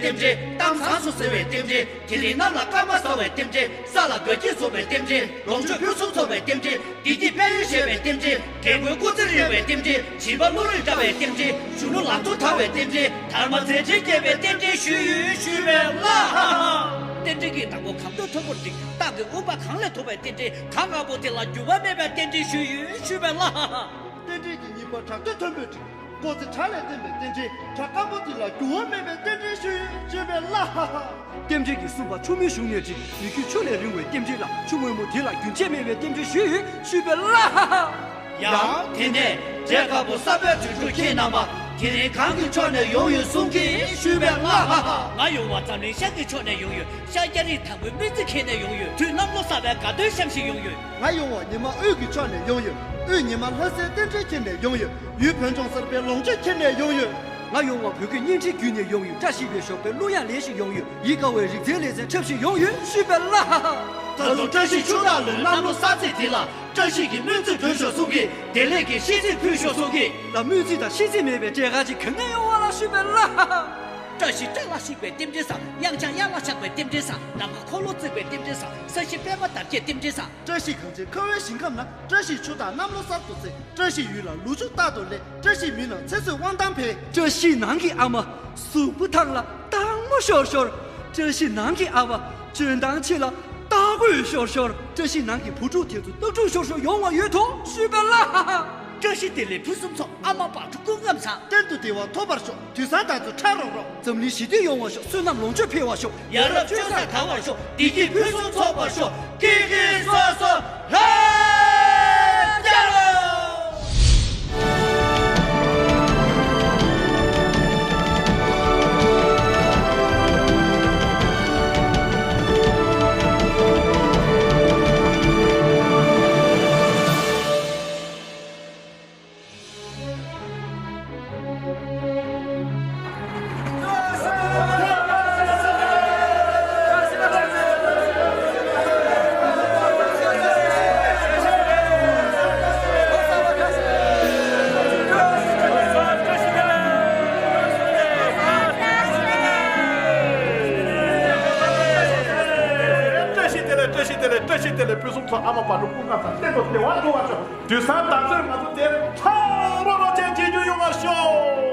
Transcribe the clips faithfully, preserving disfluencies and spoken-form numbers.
རྟེན་འབྲེལ། གཏམ་བཟང་སུ་ཟེར་བའི་རྟེན་འབྲེལ། དེ་རིང་གནམ་ལ་སྐར་མ་བཟང་བའི་རྟེན་འབྲེལ། ས་ལ་དགའ་སྐྱིད་འཛོམས་པའི་རྟེན་འབྲེལ། ལོངས་སྤྱོད་ཕུན་སུམ་ཚོགས་པའི་རྟེན་འབྲེལ། བདེ་སྐྱིད་དཔལ་ཡོན་བཞད་པའི་རྟེན་འབྲེལ། རྒན་རྒོན་སྐུ་ཚེ་རིང་བའི་རྟེན་འབྲེལ། བྱིས་པ་བློ་རིག་བཀྲ་བའི་རྟེན་འབྲེལ། གཞོན་ནུ་ལང་ཚོ་དར་བའི་རྟེན་འབྲེལ། དར་མ་མཛད་འཕྲིན་རྒྱས་པའི་རྟེན་འབྲེལ་ཞུ་ཡུལ་ཞུས་པའི་བླ་ཧ་ཧ། རྟེན་འབྲེལ་གྱི་བདག་པོ་གང་འདོད་མཐོན་པོར་འགྲིག། སྟག་གི་དབུ་འཕང་གང་ལས་ཐོབ་པའི་རྟེན་འབྲེལ། གངས་དཀར་པོ་དེ་ལ་འགྱུར་བ་མེད་པའི་རྟེན་འབྲེལ་ཞུ་ཡུལ་ཞུས་པའི་བླ་ཧ་ཧ། རྟེན་འབྲེལ་གྱི་སྙིང་པོ་བྲག་སྟོད་མཐོན་པོས་བསྒྲིགས། ཀོ་ཙེ་བྲག་ལས་བརྟེན་པའི་རྟེན་འབྲེལ། བྲག་སྐམ་པོ་དེ་ལ་འགྱུར་བ་མེད་པའི་རྟེན་འབྲེལ་ཞུ་ཡུལ་ཞུས་པའི་བླ་ཧ་ཧ། རྟེན་འབྲེལ་གྱི་གསུམ་པ་ཆུ་མིག་གཞུང་ནས་བསྒྲིགས། མི་བསྐྱོད་ཆུ་ལས་རིང་བའི་རྟེན་འབྲེལ་ལ། ཆུ་སྔོན་མོ་དེ་ལ་རྒྱུན་ཆད་མེད་པའི་རྟེན་འབྲེལ་ཞུ་ཡུལ་ཞུས་པའི་བླ་ཧ་ཧ། ཡང་དེ་ནས་འབྲས་དཀར་པོ་གསར་པའི་དུས་འགྲོ་ཁྱེད་རྣམ་པ། དེ་རིང་གངས་ཀྱི་ཕྱོགས་ནས་ཡོང་ཡོད་གསུང་གི་ཞུས་པའི་བླ་ཧ་ཧ། ང་ཡོང་བ་འཛམ་གླིང་ཤར་གྱི་ཕྱོགས་ནས་ཡོང་ཡོད། ཤར་རྒྱ་རིགས་དང་པོའི་སྨོན་ཚིག་ཁྱེར་ནས་ཡོང་ཡོད། དུས་གནམ་ལོ་གསར་པའི་དགའ་སྟོན་བཤམས་ཤིག་ཡོང་ཡོད། ང་ཡོང་བ་ཉི་མ་དབུས་ཀྱི་ཕྱོགས་ནས་ཡོང་ཡོད། དབུས་ཉི་མ་ལྷ་སའི་རྟེན་འབྲེལ་ཁྱེར་ནས་ཡོང་ཡོད། ཡུལ་བོད་ལྗོངས་གསར་པའི་ལོངས་སྤྱོད་ཁྱེར་ནས་ཡོང་ཡོད། ང་ཡོང་བ་བོད་ཀྱི་བརྙན་འཕྲིན་བརྒྱུད་ནས་ཡོང་ཡོད། བཀྲ་ཤིས་པའི་ཞོགས་པའི་གླུ་དབྱངས་ལེན་ཞིག་ཡོང་ཡོད། ཡིད་དགའ་བའི་རིག་རྩལ་ལེ་ཚན་འཁྲབ་ཞིག་ཡོང་ཡོད་ཞུས་པའི་བླ་ཧ་ཧ། ད་དུང་བཀྲ་ཤིས་ཆུ་སྟག་ལོའི་གནམ་ལོ་གསར་ཚེས་འདི་ལ། བཀྲ་ཤིས་ཀྱི་སྨོན་ཚིག་འབུལ་ཤོག་གསུང་གི། བདེ་ལེགས་ཀྱི་ཤིས་ཚིག་ཕུལ་ཤོག་གསུང་གི། ལ་སྨོན་ཚིག་དང་ཤིས་ཚིག་མེད་པའི་འབྲས་དཀར་ཅིག་གང་ནས་ཡོང་བ་ལ་ཞུས་པའི་བླ་ཧ་ཧ། བཀྲ་ཤིས་བཀྲ་ལ་ཤིས་པའི་རྟེན་འབྲེལ་བཟང་། དབྱངས་འཆང་དབྱར་ལ་ཆགས་པའི་རྟེན་འབྲེལ་བཟང་། ས་གཞི་པད་མ་དར་རྒྱས་རྟེན་འབྲེལ་བཟང་། ས་གཞི་པད་མ་དར་རྒྱས་རྟེན་འབྲེལ་བཟང་། བཀྲ་ཤིས་གངས་ཅན་ཁ་བའི་ཞིང་ཁམས་ན། བཀྲ་ཤིས་ཆུ་སྟག་གནམ་ལོ་གསར་དུ་ཚེས། བཀྲ་ཤིས་ཡུལ་ལ་ལོ་ཕྱུགས་རྟག་ཏུ་ལེགས། བཀྲ་ཤིས་མི་རྣམས་ཚེ་བསོད་དབང་ཐང་འཕེལ། བཀྲ་ཤིས་ནང་གི་ཨ་མ་གཟུགས་པོ་ཐང་ལ་ལྟད་མོ་ཤོར་ཤོར། བཀྲ་ཤིས་ནང་གི་ཨ་ཕ་འཇོན་ཐང་ཆེ་ལ་ལྟ་གོས་ཤོར་ཤོར། བཀྲ་ཤིས་ནང་གི་བུ་ཕྲུག་དེ་ཚོ་ལྟ་གྲུང་ཤོར་ཤོར་ཡོང་བ་ཡོད་དོ་ཞུས་པའི་བླ་ཧ་ཧ། བཀྲ་ཤིས་བདེ་ལེགས་ཕུན་སུམ་ཚོགས། ཨ་མ་བག་དྲོ་སྐུ་ཁམས་བཟང་། གཏན་དུ་བདེ་བ་ཐོབ་པར་ཤོག་དུས་བཟང་དར་ཚུལ་ཁྲ་རོག་རོག་འཛམ་གླིང་ཞི་བདེ་ཡོང་བར་ཤོག་བསོད་ནམས་ལོངས་སྤྱོད་འཕེལ་བར་ཤོག་ཡ་རབས་སྤྱོད་བཟང་དར་བར་ཤོག་བདེ་སྐྱིད་ཕུན་སུམ་ཚོགས་པར་ཤོག་ཀི་ཀི་སོ་སོ་ལྷ་རྒྱལ་ལོ། བཀྲ་ཤིས་བདེ་ལེགས། བཀྲ་ཤིས་བདེ་ལེགས། བཀྲ་ཤིས་བདེ་ལེགས། ཕུན་སུམ་ཚོགས། ཨ་མ་བག་དྲོ་སྐུ་ཁམས་བཟང་། གཏན་དུ་བདེ་བ་འགྲོ་བར་ཤོག་དུས་བཟང་དར་ཚུལ་ང་ཚོ་དེར་ཁྲ་རོ་རོ་ཅན་བྱེད་རྒྱུ་ཡོང་བར་ཤོག་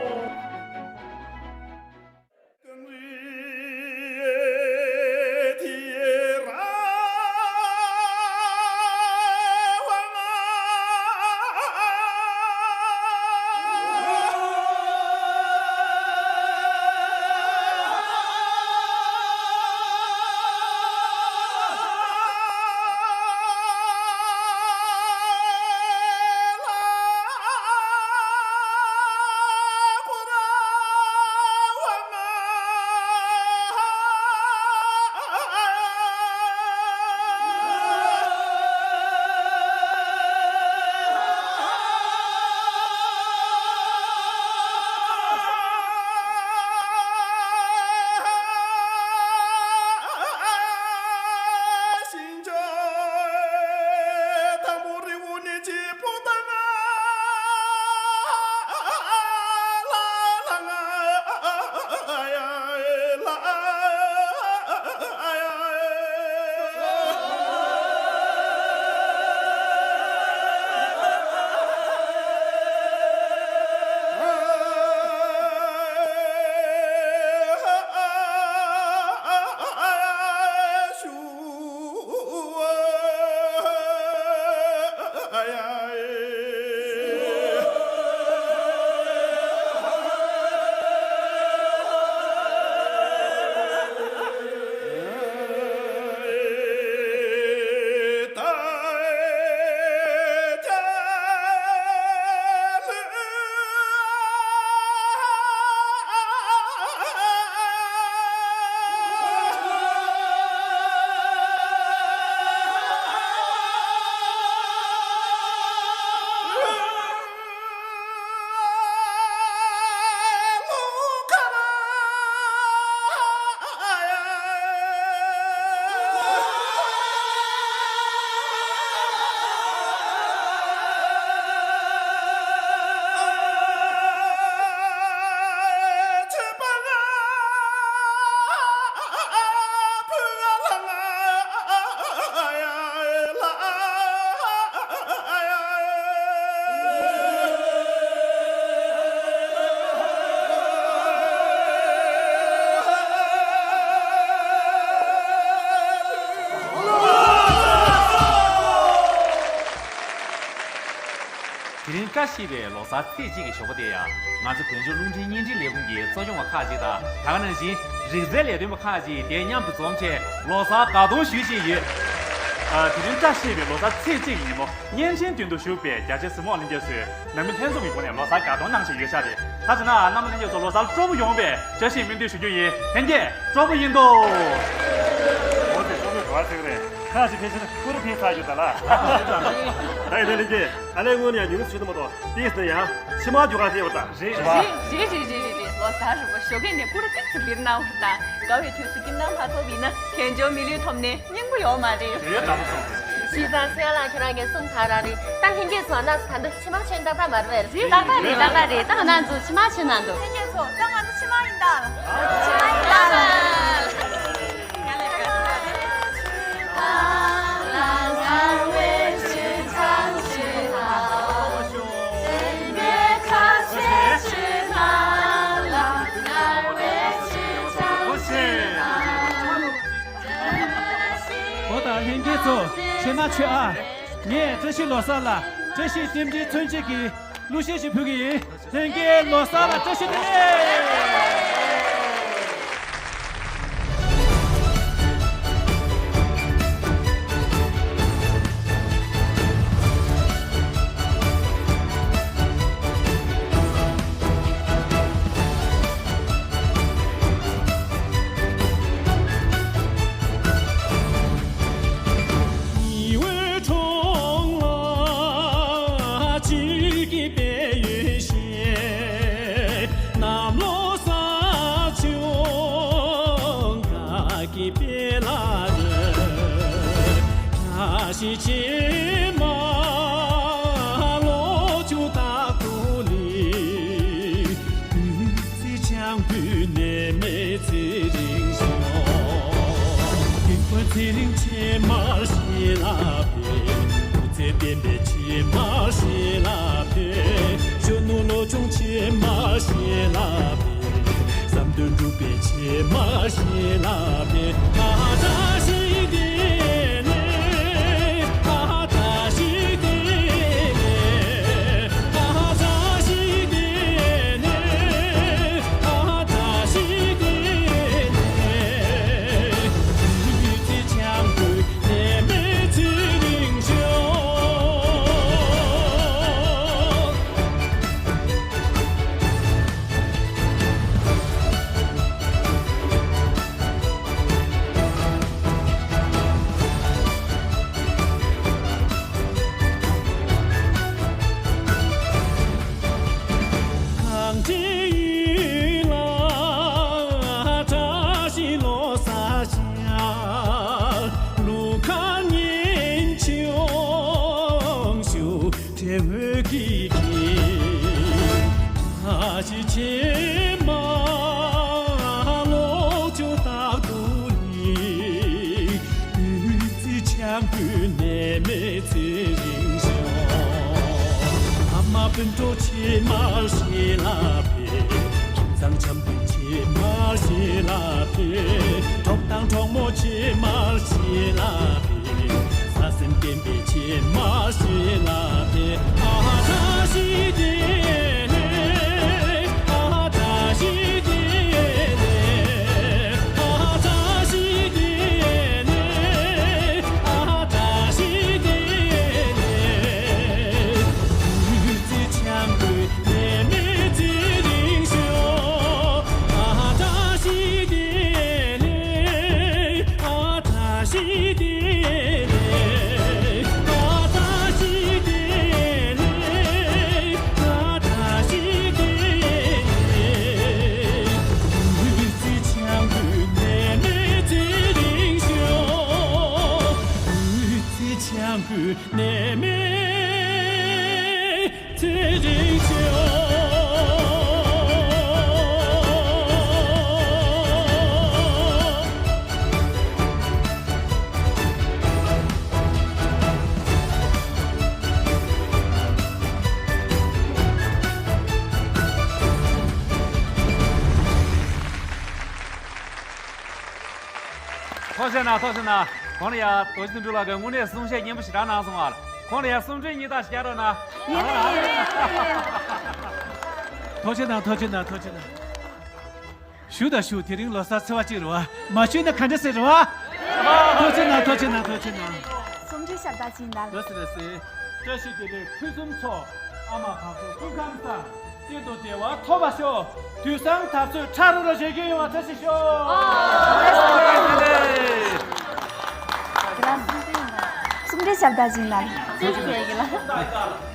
དེ་རིང་བཀྲ་ཤིས་པའི་ལོ་གསར་ཚེས་གཅིག་གི་ཞོགས་པ་དེ་ཡང་ང་ཚོ་བོད་ལྗོངས་རླུང་འཕྲིན་བརྙན་འཕྲིན་ལས་ཁུངས་ཀྱི་གཙོ་སྐྱོང་བ་ཁག་ཅིག་དང་། ད་ག་ནང་བཞིན་རིག་རྩལ་ལས་དོན་པ་ཁག་ཅིག་དེ་མཉམ་དུ་འཛོམས་བྱས་ལོ་གསར་དགའ་སྟོན་ཞུ་བཞིན་ཡོད། ཨ། དེ་རིང་བཀྲ་ཤིས་པའི་ལོ་གསར་ཚེས་གཅིག་གི་ཉིན་མོ་བརྙན་འཕྲིན་མདུན་དུ་བཞུགས་པའི་རྒྱ་ཆེ་གཟིགས་མོ་བ་ལྷན་རྒྱས་ཚོས་ནང་མི་ལྷན་འཛོམས་ཀྱི་སྒོ་ནས་ལོ་གསར་དགའ་སྟོན་གནང་བཞིན་ཡོད་ཤག་རེད། ད་བྱས་ན་རྣམ་པ་ལྷན་རྒྱས་ཚོ་ལོ་གསར་སྤྲོ་པོ་ཡོང་བའི་བཀྲ་ཤིས་སྨོན་འདུན་ཞུ་རྒྱུ་ཡིན། ལྷན་རྒྱས་སྤྲོ་པོ་ཡིན་དོ། འོ་དེ་སྤྲོ་པོའི་གོ་བ་ཚིག་རེད། ཁ་ཅིག་ཕལ་ཆེར་ཀུ་རུ་ཕེབས་ཚར་རྒྱུ་ད་ལ། ད་ཡིན་ན་ལྷན་རྒྱས། ཨ་ལས་སྔོན་ཡང་ཉུང་ཉུང་ཞུ་ཐུབ་མ་གཏོགས་ཏིས་ནི་ཡང་ཕྱི་མ་རྒྱུ་གང་ཐེབས་པ་དང་རེད། རེད་རེད་རེད་རེད་རེད། ལོ་གསར་རུ་བ་ཞོགས་ཀས་ནས་ཀུ་རུ་ཏིག་ཙི་ལིར་གནང་བ་དང་། དགའ་བའི་དུས་སུ་ཁྱིམ་ནང་ཕར་ཚོགས་པ་ཡིན་ན་གན་འཇོག་མི་ལུས་ཐོབ་ནས་སྙིང་པོ་ཡོད་མ་རེད། དེ་ལྟ་བུ་སོང་། ཞེས་ཙང་སེ་ལ་ཁྱེད་རང་གིས་གསུངས་ཚར་ར་རེད། ད་ལྷན་རྒྱས་ཚོ་ན་ས་ད་འདི་ཕྱི་མ་ཆེན་ཏག་ཏག་མ་རེད། རེད་ཏག་ཏག་རེད་ཏག་ཏག་རེད། ད་ང་ཚོ་ཕྱི་མ་ཆེན་ན་འདུག་ལྷན་རྒྱས་ཚོ་ད་ང་ཚོ་ཕྱི་མ་ཡིན་ད། ཕྱི་མ་ཡིན་ད། འོ་ད་ལྷན་རྒྱས་ཚོ་ཕྱི་མ་ཆོས་ཨ། ངས་བཀྲ་ཤིས་ལོ་གསར་ལ་བཀྲ་ཤིས་རྟེན་འབྲེལ་མཚོན་བྱེད་ཀྱི་གླུ་གཞས་ཤིག་ཕུལ་གི་ཡིན། ལྷན་རྒྱས་ལོ་གསར་ལ་བཀྲ་ཤིས་བདེ་ལེགས། ཉི་འོད་འཁྲུངས་ལ་གཅིག་གི་དཔལ་ཡོན་ཞེས། གནམ་ལོ་གསར་བྱུང་དགའ་སྐྱིད་དཔལ་ལ་རོལ། བཀྲ་ཤིས་བྱེ་མ་ལོ་ཕྱུགས་རྟག་ཏུ་ལེགས། བདུད་རྩི་འཆང་བུས་ནད་མེད་ཚེ་རིང་ཤོག་དཀོན་མཆོག་ཚེ་རིང་བྱེ་མ་ཞིག་ལ་ཕེབས། སྐུ་ཚེ་བརྟན་པའི་བྱེ་མ་ཞིག་ལ་ཕེབས། གཞོན་ནུ་ལོ་ཆུང་བྱེ་མ་ཞིག་ལ་ཕེབས། བསམ་དོན་འགྲུབ་པའི་བྱེ་མ་ཞིག་ལ་ཕེབས། ཨ་བཀྲ་ཤིས་བདེ་ལེགས། ཨ་བཀྲ་ཤིས་བདེ་ལེགས། ཨ་བཀྲ་ཤིས་བདེ་ལེགས། ཨ་བཀྲ་ཤིས་བདེ་ལེགས། བདུད་རྩི་འཆང་བུས་ནད་མེད་ཚེ་རིང་ཤོག་གངས་ཅན་ཡུལ་ལ་བཀྲ་ཤིས་ལོ་གསར་ཤར། ལུག་ཁ་གཉན་ཆུང་ཞུ། དྲེད་འོད་ཀྱིས་ཁེངས། བཀྲ་ཤིས་བྱེ་མ་ལོ་ཕྱུགས་རྟག་ཏུ་ལེགས། བདུད་རྩི་འཆང་བུས་ནད་མེད་ཚེ་རིང་ཤོག་ཨ་མ་སྤུན་གྲོགས་བྱེ་མ་ཞིག་ལ་ཕེབས། ཁྱིམ་ཚང་འཆམ་མཐུན་བྱེ་མ་ཞིག་ལ་ཕེབས། གྲོགས་དང་གྲོགས་མོ་བྱེ་མ་ཞིག་ལ་ཕེབས། ས་སེམས་བརྟན་པའི་བྱེ་མ་ཞིག་ལ་ཕེབས། ཨ་བཀྲ་ཤིས་བདེ་ལེགས། ཨ་བཀྲ་ཤིས་བདེ་ལེགས། ཨ་བཀྲ་ཤིས་བདེ་ལེགས། ཨ་བཀྲ་ཤིས་བདེ་ལེགས། བདུད་རྩི་འཆང་བུས་ནད་མེད་ཚེ་རིང་ཤོག་ཨ་བཀྲ་ཤིས་བདེ་ལེགས། ཨ་བཀྲ་ཤིས་བདེ་ལེགས། ཨ་བཀྲ་ཤིས་བདེ་ལེགས། ཨ་བཀྲ་ཤིས་བདེ་ལེགས། བདུད་རྩི་འཆང་བུས་ནད་མེད་ཚེ་རིང་ཤོག་བདུད་རྩི་འཆང་བུས་ནད་མེད་ཚེ་རིང་ཤོག་ཐུགས་རྗེ་གནང་། ཐུགས་རྗེ་གནང་། གོང་ལ་ཡ་རྡོ་རྗེ་དོན་གྲུབ་ལགས་ཀྱིས་དངོས་གནས་གསུང་བཤད་སྙན་པོ་ཞེ་དྲག་གནང་སོང་ཨ། ཁོང་ལ་ཡང་གསུམ་སྒྲིལ་གཉིས་དང་ཞིག་རྒྱག་རོགས་གནང་། ཡིན་ལེ་ཡིན་ལེ་ཡིན་ལེ། ཐུགས་རྗེ་གནང་། ཐུགས་རྗེ་གནང་། ཐུགས་རྗེ་གནང་། ཞུ་དང་ཞུ། དེ་རིང་ལོ་གསར་ཚེས་པ་གཅིག་རེད་བ། མ་ཞུས་ན་ག་འདྲ་ཟེར་རེད་བ། ཐུགས་རྗེ་གནང་། ཐུགས་རྗེ་གནང་། ཐུགས་རྗེ་གནང་། གསུམ་སྒྲིལ་ཞབས་བདག་ཅིག་ཡིན་ད། ལགས་སོ་ལགས་སོ། བཀྲ་ཤིས་བདེ་ལེགས་ཕུན་སུམ་ཚོགས། ཨ་མ་བག་ཚོ་སྐུ་ཁམས་བཟང་། གཏན་དུ་བདེ་བ་ཐོབ་པར་ཤོག་དུས་བཟང་འཐབ་རྩོད་ཁྲ་རུ་རུ་བཞད་རྒྱུ་ཡོང་བ་བཀྲ་ཤིས་ཤོག་གསུམ་སྒྲིལ་ཞབས་བདག་ཅིག་ཡིན་ད། ཅིག་བྱས་གི་ལ།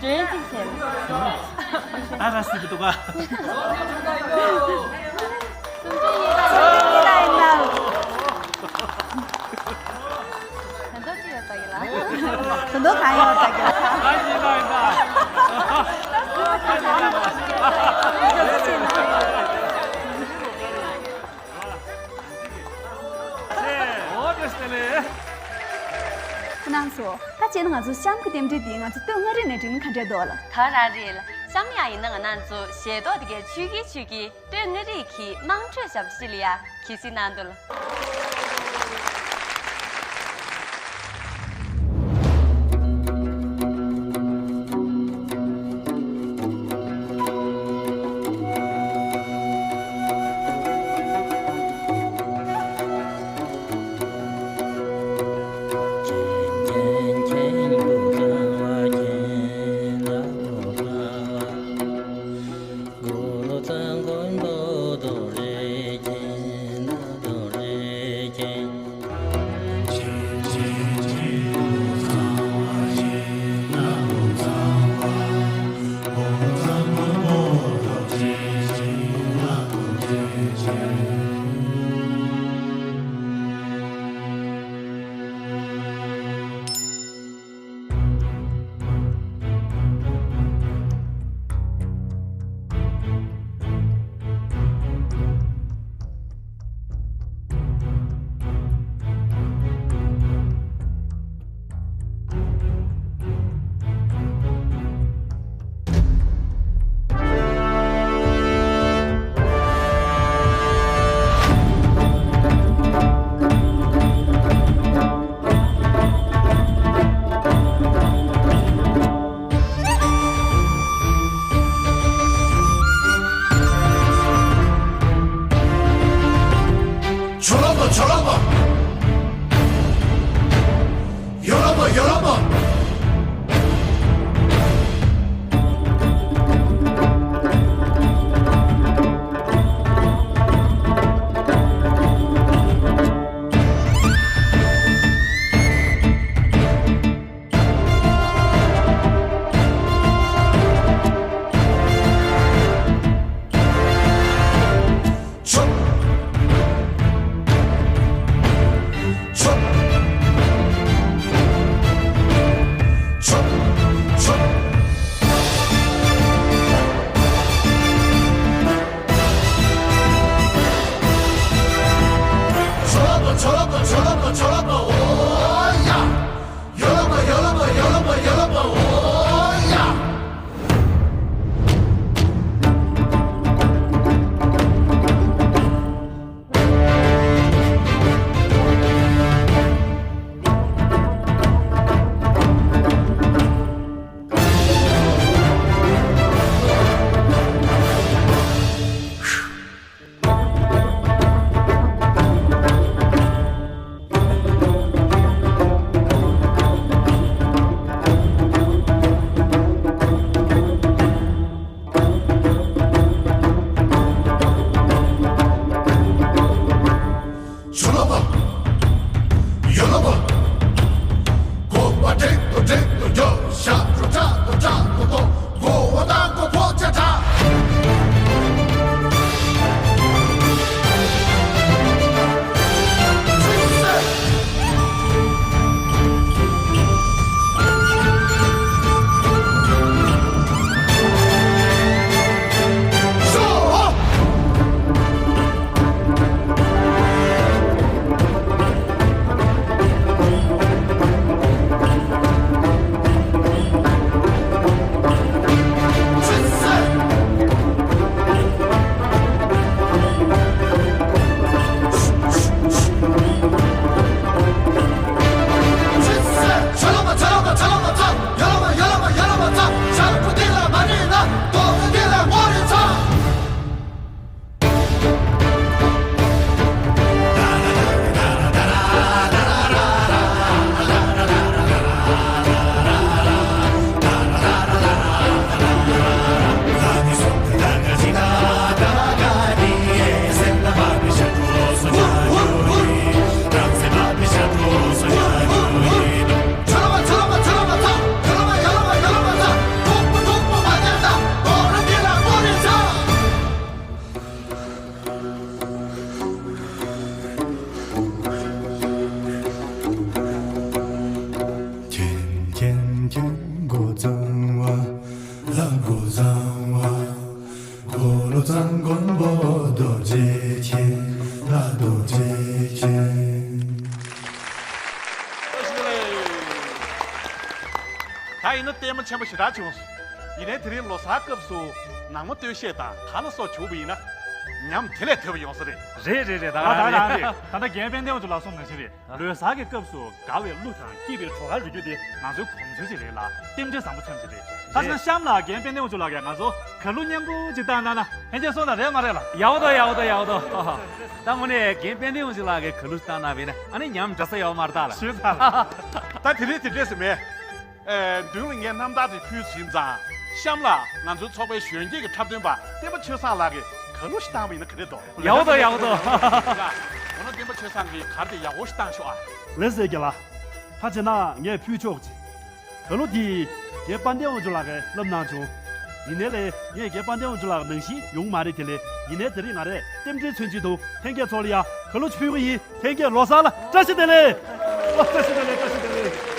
འདྲེན་ཅིག་བྱས་ལ། ཨ་ར་སི་གི་འདུག་ག་གསུམ་སྒྲིལ་ཡིན་ད། ད་དུང་ཅི་ཡོད་ད་གི་ལ། ད་དུང་གང་ཡོད་ད་གི་ལ། ཨ་ཡིན་ད་ཡིན་ད། ཨོ་དེ་སྟེ་ལེ། ཁོ་རང་ཚོ་ད་བྱས་ན་ང་ཚོ་གཤམ་གྱི་རྟེན་འབྲེལ་འདི་ང་ཚོ་སྟོད་མངའ་རིས་ནས་འགྲིག་ན་ག་འདྲས་འདུག་ལ། ད་རང་རེད་ལ། གཤམ་ཡང་ཡིན་ན་ང་རང་ཚོ་ཞལ་ཏོག་དེ་གའི་ཆུ་སྐྱིད་ཆུ་སྐྱིད། སྟོད་མངའ་རིས་ཀྱི་དམངས་ཁྲོད་ཞབས་ཕྱི་ལ་ཡ་གི་སྲིད་གནང་འདུག་ལ། བ། ལྷ་སྐུ་བཟང་བ། འཁོར་ལོ་བཟང་མགོན་པོ་རྡོ་རྗེ་མཁྱེན། ལྷ་རྡོ་རྗེ་མཁྱེན། ད་ཡིན་ན་བརྟན་པོ་ཆེན་པོ་ཞེ་དྲག་བྱུང་སོང་། ཡིན་ནའི་དེ་རིང་ལོ་གསར་སྐབས་སུ་ནངས་མོ་སྟོད་གཞས་དང་གར་ལ་སོགས་བྱུང་བ་ཡིན་ན། ཉམས་དེ་ལས་དོད་པ་ཡོང་ས་རེད། རེད་རེད་རེད། ད་ད་ད་ད་ད་ད་ད་རྒན་དཔལ་ལྡན་དབང་ཕྱུག་ལགས་གསུངས་ནང་བཞིན་རེད། ལོ་གསར་གྱི་སྐབས་སུ་དགའ་བའི་གླུ་དང་སྐྱིད་པའི་བྲོ་གར་རོལ་རྒྱུ་དེ་ང་ཚོའི་གོམས་སྲོལ་ཞིག་རེད་ལ། རྟེན་འབྲེལ་བཟང་པོ་ཆེན་པོ་ཞིག་རེད། ད་ཕྱིན་གཤམ་ལ་རྒན་དཔལ་ལྡན་དབང་ཕྱུག་ལགས་ཀྱིས་ང་ཚོ་གར་གླུ་སྙན་པོ་ཅིག་བཏང་གནང་ན་ཕན་ཆད་སོང་ད། རེད་མ་རེད་ལགས། ཡག་པོ་འདུག་ཡག་པོ་འདུག་ཡག་པོ་འདུག་ད་དངོས་གནས་རྒན་དཔལ་ལྡན་དབང་ཕྱུག་ལགས་ཀྱིས་གར་གླུ་ཞིག་བཏང་གནང་བས་ན་ཨ་ནི་ཉམས་འདྲ་ས་ཡོད་མ་རེད་ད་ལགས། ཞུས་ཚར་ལགས། ད་དེ་རིང་དེ་འདྲས་སུ་མེད། ཨེ། མདུན་ལ་ངས་རྣམ་ཐར་དེ་ཕུལ་ཟིན་ཙང་། གཤམ་ལ་ང་ཚོའི་ཚོགས་པའི་གཞོན་སྐྱེས་ཀྱི་འཁྲབ་སྟོན་པ་བསྟན་པ་ཆོས་བཟང་ལགས་ཀྱིས་གར་གླུ་ཞིག་བཏང་བ་ཡིན་ན་ག་འདྲས་འདུག་ཡག་པོ་འདུག་ཡག་པོ་འདུག་འོ་ན་བསྟན་པ་ཆོས་བཟང་གིས་གར་དེ་ཡག་པོ་ཞིག་བཏང་ཤོག་ཨ། ལགས་སོ་རྒན་ལགས། ད་བྱས་ན་ངས་ཕུལ་ཆོག་ཅིག་གར་གླུ་དེ་རྒན་དཔལ་ལྡན་དབང་ཕྱུག་ལགས་ཀྱིས་བསླབས་གནང་བྱུང་། ཡིན་ནའི་ལས་ངས་རྒན་དཔལ་ལྡན་དབང་ཕྱུག་ལགས་ནང་བཞིན་ཡོང་མ་རེད་དེ་ལས། ཡིན་ནའི་དེ་རིང་ང་རས་རྟེན་འབྲེལ་མཚོན་བྱེད་དུ་ལྷན་རྒྱས་ཚོ་ལ་ཡ་གར་གླུ་ཅིག་ཕུལ་གི་ཡིན། ལྷན་རྒྱས་ལོ་གསར་ལ་བཀྲ་ཤིས་བདེ་ལེགས། ཨོ། བཀྲ་ཤིས་བདེ་ལེགས། བཀྲ་ཤིས་བདེ་ལེགས།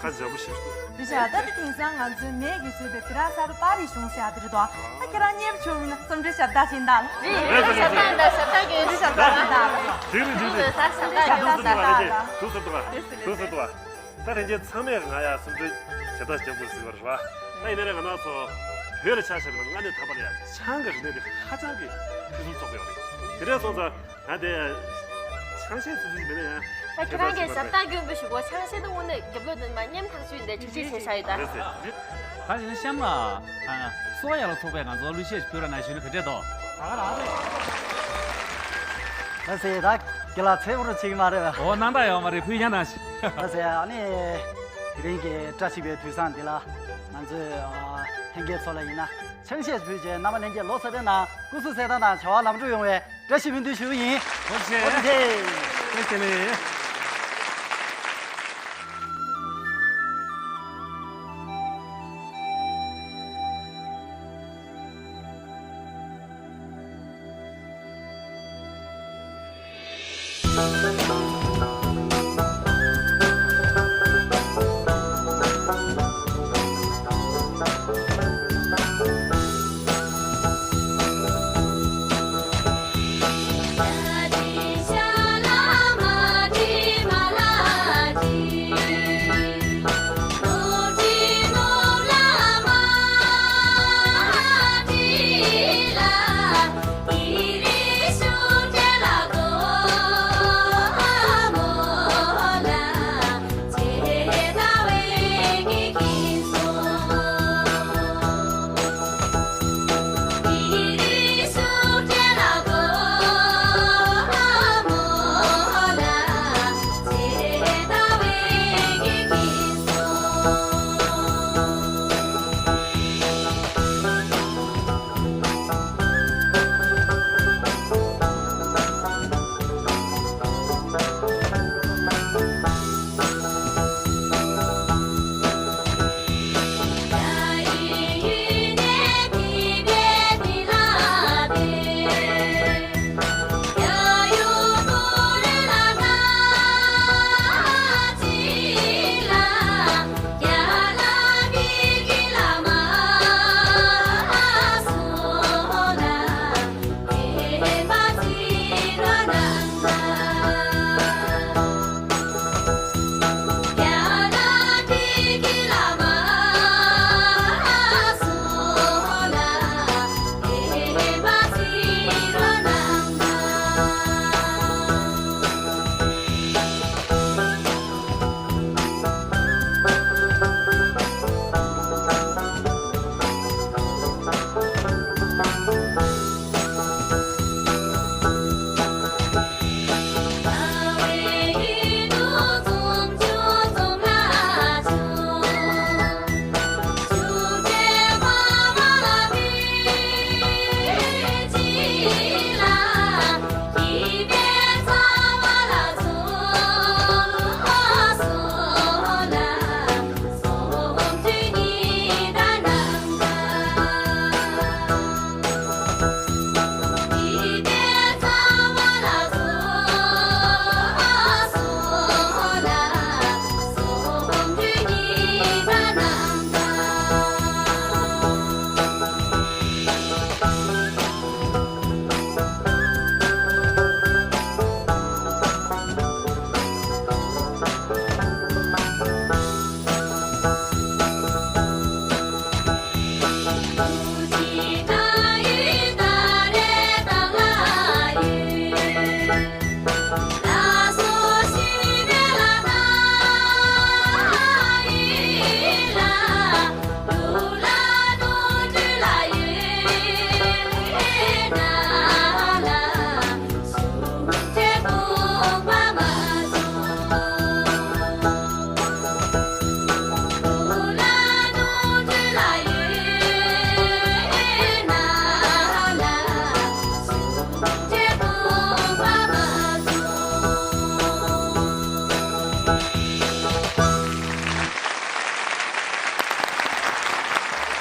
ཁ་འཇམ་པོ་ཞིག་འདུག་འདི་བྱ་ད་དེ་དེང་སང་ང་ཚོའི་མེས་ཀྱིས་བཟོས་པའི་སྦི་ར་ས་རུ་པར་རིས་གཞུང་ཟེར་ཡ་དེ་རེད་དོ། ད་ཁྱེད་རང་མཉེས་པོ་བྱུང་ཡིན་ན་རྩོམ་འབྲི་ཞབས་ཏག་ཅིག་འདུག་ལ། རེད་རེད་རེད། ཞབས་ཏག་འདུག་ཞབས་ཏག་གི་འདི་ཞབས་ཏག་ཅིག་འདུག་ལ། འགྲིག་རེད་འགྲིག་རེད། ཞབས་ཏག་ཞབས་ཏག་ཞབས་ཏག་འདུག་འདུག་འདུག་ལ་རེད་རེད། འདུག་འདུག་འདུག་ལ། འདུག་འདུག་འདུག་ལ། ད་ལྷན་རྒྱས་ཚང་མས་ང་ཡ་རྩོམ་འབྲི་ཞབས་ཏག་ཅིག་རྒྱབ་དགོས་ཟེར་བ་རེད་བ། ད་ཡིན་ན་རེད་ང་རང་ཚོ་བོད་ལ་ཆ་བཞག་པ་ན་ང་ནི་ད་བར་ཡ་ཆང་གི་རིག་གནས་དེ་ཧ་ཅང་གི་ཕུན་སུམ་ཚོགས་པ་ཡོད་རེད། དེ་འདྲ་སོང་ཙང་། ད་དེ་ཆང་གཞས་སུ་སུ་ཞིག་མེད་ན་ཡང་། ད་ཁྱེད་རང་གིས་ཞབས་སྟེགས་སྐྱོན་པོ་ཞིག་གོ། ཆང་གཞས་དེ་དངོས་གནས་རྒྱབ་ལོགས་དེ་མ་ཉམ་ཐག་ཆུ་ཡིན་ཏེ་གཅིག་གཅིག་བྱས་བཞག་ཡོད་ད། རེད་ཟེར། ད་ཅི་ན་གཤམ་ལ་ཨ་སོ་ཡ་ལ་ཚོགས་པས་ང་ཚོ་གླུ་གཞས་ཤིག་ཕུལ་རོགས་གནང་ཞུས་ན་ག་འདྲས་འདུག་ད་ཟེར་ད་དགེ་ལགས་ཚེ་འུར་བྱེད་ཀྱི་མ་རེད་བ། འོ་སྣང་དག་ཡོད་མ་རེད། ཕུལ་ཡ་གནང་ཞིག་ད་ཟེར་ཨ་ནི་དེ་རིང་གི་བཀྲ་ཤིས་པའི་དུས་བཟང་འདི་ལ་ང་ཚོའི་ཨ་ལྷན་རྒྱས་ཚོ་ལ་ཡིན་ན་ཆང་གཞས་ཕུལ་རྗེས་རྣམ་པ་ལྷན་རྒྱས་ལོ་གསར་པའི་ནང་སྐུ་གཟུགས་གསལ་ཐང་དང་བྱ་བ་ལམ་འགྲོ་ཡོང་བའི་བཀྲ་ཤིས་སྨོན་འདུན་ཞུ་གི་ཡིན། ཨོ་ཤེ། ཨོ་ཤེ། བཀྲ་ཤིས་བདེ་ལེགས།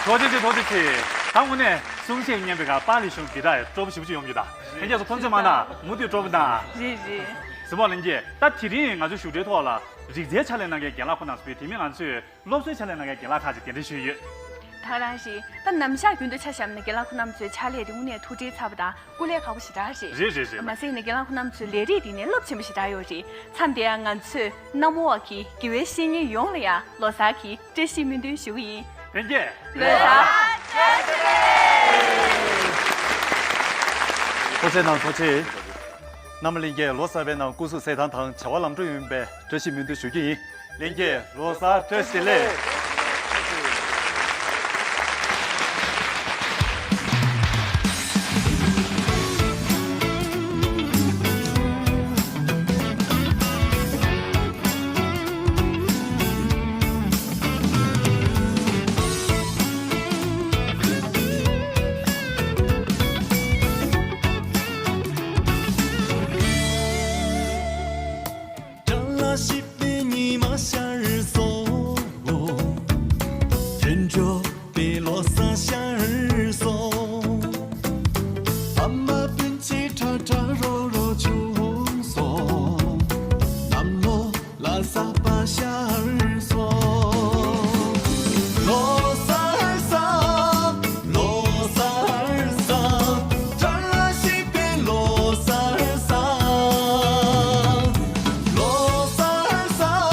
ཐུགས་རྗེ་ཆེ། ཐུགས་རྗེ་ཆེ། ད་དངོས་གནས་གསུང་བཤད་སྙན་པའི་ཁར་པཱ་ལི་གཞུང་གི་ད་སྤྲོ་པོ་ཞེ་པོ་ཅིག་ཡོང་གི་ད། ལྷན་རྒྱས་ཚོ་ཕོན་ཚོད་མ་ན་མུ་མཐུད་སྤྲོ་པོ་ན། རེད་རེད། གཟིགས་མོ་ལྷན་རྒྱས། ད་དེ་རིང་ང་ཚོའི་བཞུགས་གྲལ་ཐོག་ལ་ རིག་རྩལ་ཕྱག་ལས་གནང་མཁན་རྒན་ལགས་ཁོང་རྣམ་ཚོ་བས་དེ་མིན་ང་ཚོས་སློབ་གསོའི་ཕྱག་ལས་གནང་མཁན་རྒན་ལགས་ཁག་ཅིག་གདན་འདྲེན་ཞུས་ཡོད། ད་ག་རང་ཞིག་ད་ནམ་ཞག་རྒྱུན་དུ་ཆ་བཞག་ན་རྒན་ལགས་ཁོང་རྣམ་ཚོའི་ཕྱག་ལས་དེ་དངོས་གནས་ཐུགས་ཁྲལ་ཚ་པོ་དང་སྐུ་ལས་ཁག་པོ་ཞེ་དྲག་རེད། རེད་རེད་རེད། མ་ཟད་ནས་རྒན་ལགས་ཁོང་རྣམ་ཚོའི་ལས་རིགས་དེ་ནས་རླབས་ཆེན་པོ་ཞེ་དྲག་ཡོད་རེད། མཚམས་དེ་ཡང་ང་ཚོས་གནམ་འོག་གི་དགེ་བའི་བཤེས་གཉེན་ཡོངས་ལ་ཡང་ལོ་གསར་གྱི་བཀྲ་ཤིས་སྨོན་འདུན་ཞུ་གི་ཡིན། ལྷན་རྒྱས། ལོ་གསར་བཀྲ་ཤིས་བདེ་ལེགས། ཐུགས་རྗེ་གནང་། ཐུགས་རྗེ་ཆེ། རྣམ་པ་ལྷན་རྒྱས་ལོ་གསར་པའི་ནང་སྐུ་གཟུགས་གསལ་ཐང་དང་བྱ་བ་ལམ་འགྲོ་ཡོང་བའི་བཀྲ་ཤིས་སྨོན་འདུན་ཞུ་རྒྱུ་ཡིན། ལྷན་རྒྱས་ལོ་གསར་བཀྲ་ཤིས་བདེ་ལེགས། ལོ་གསར་བཟང་། ལོ་གསར་བཟང་། བཀྲ་ཤིས་པའི་ལོ་གསར་བཟང་། ལོ་གསར་བཟང་།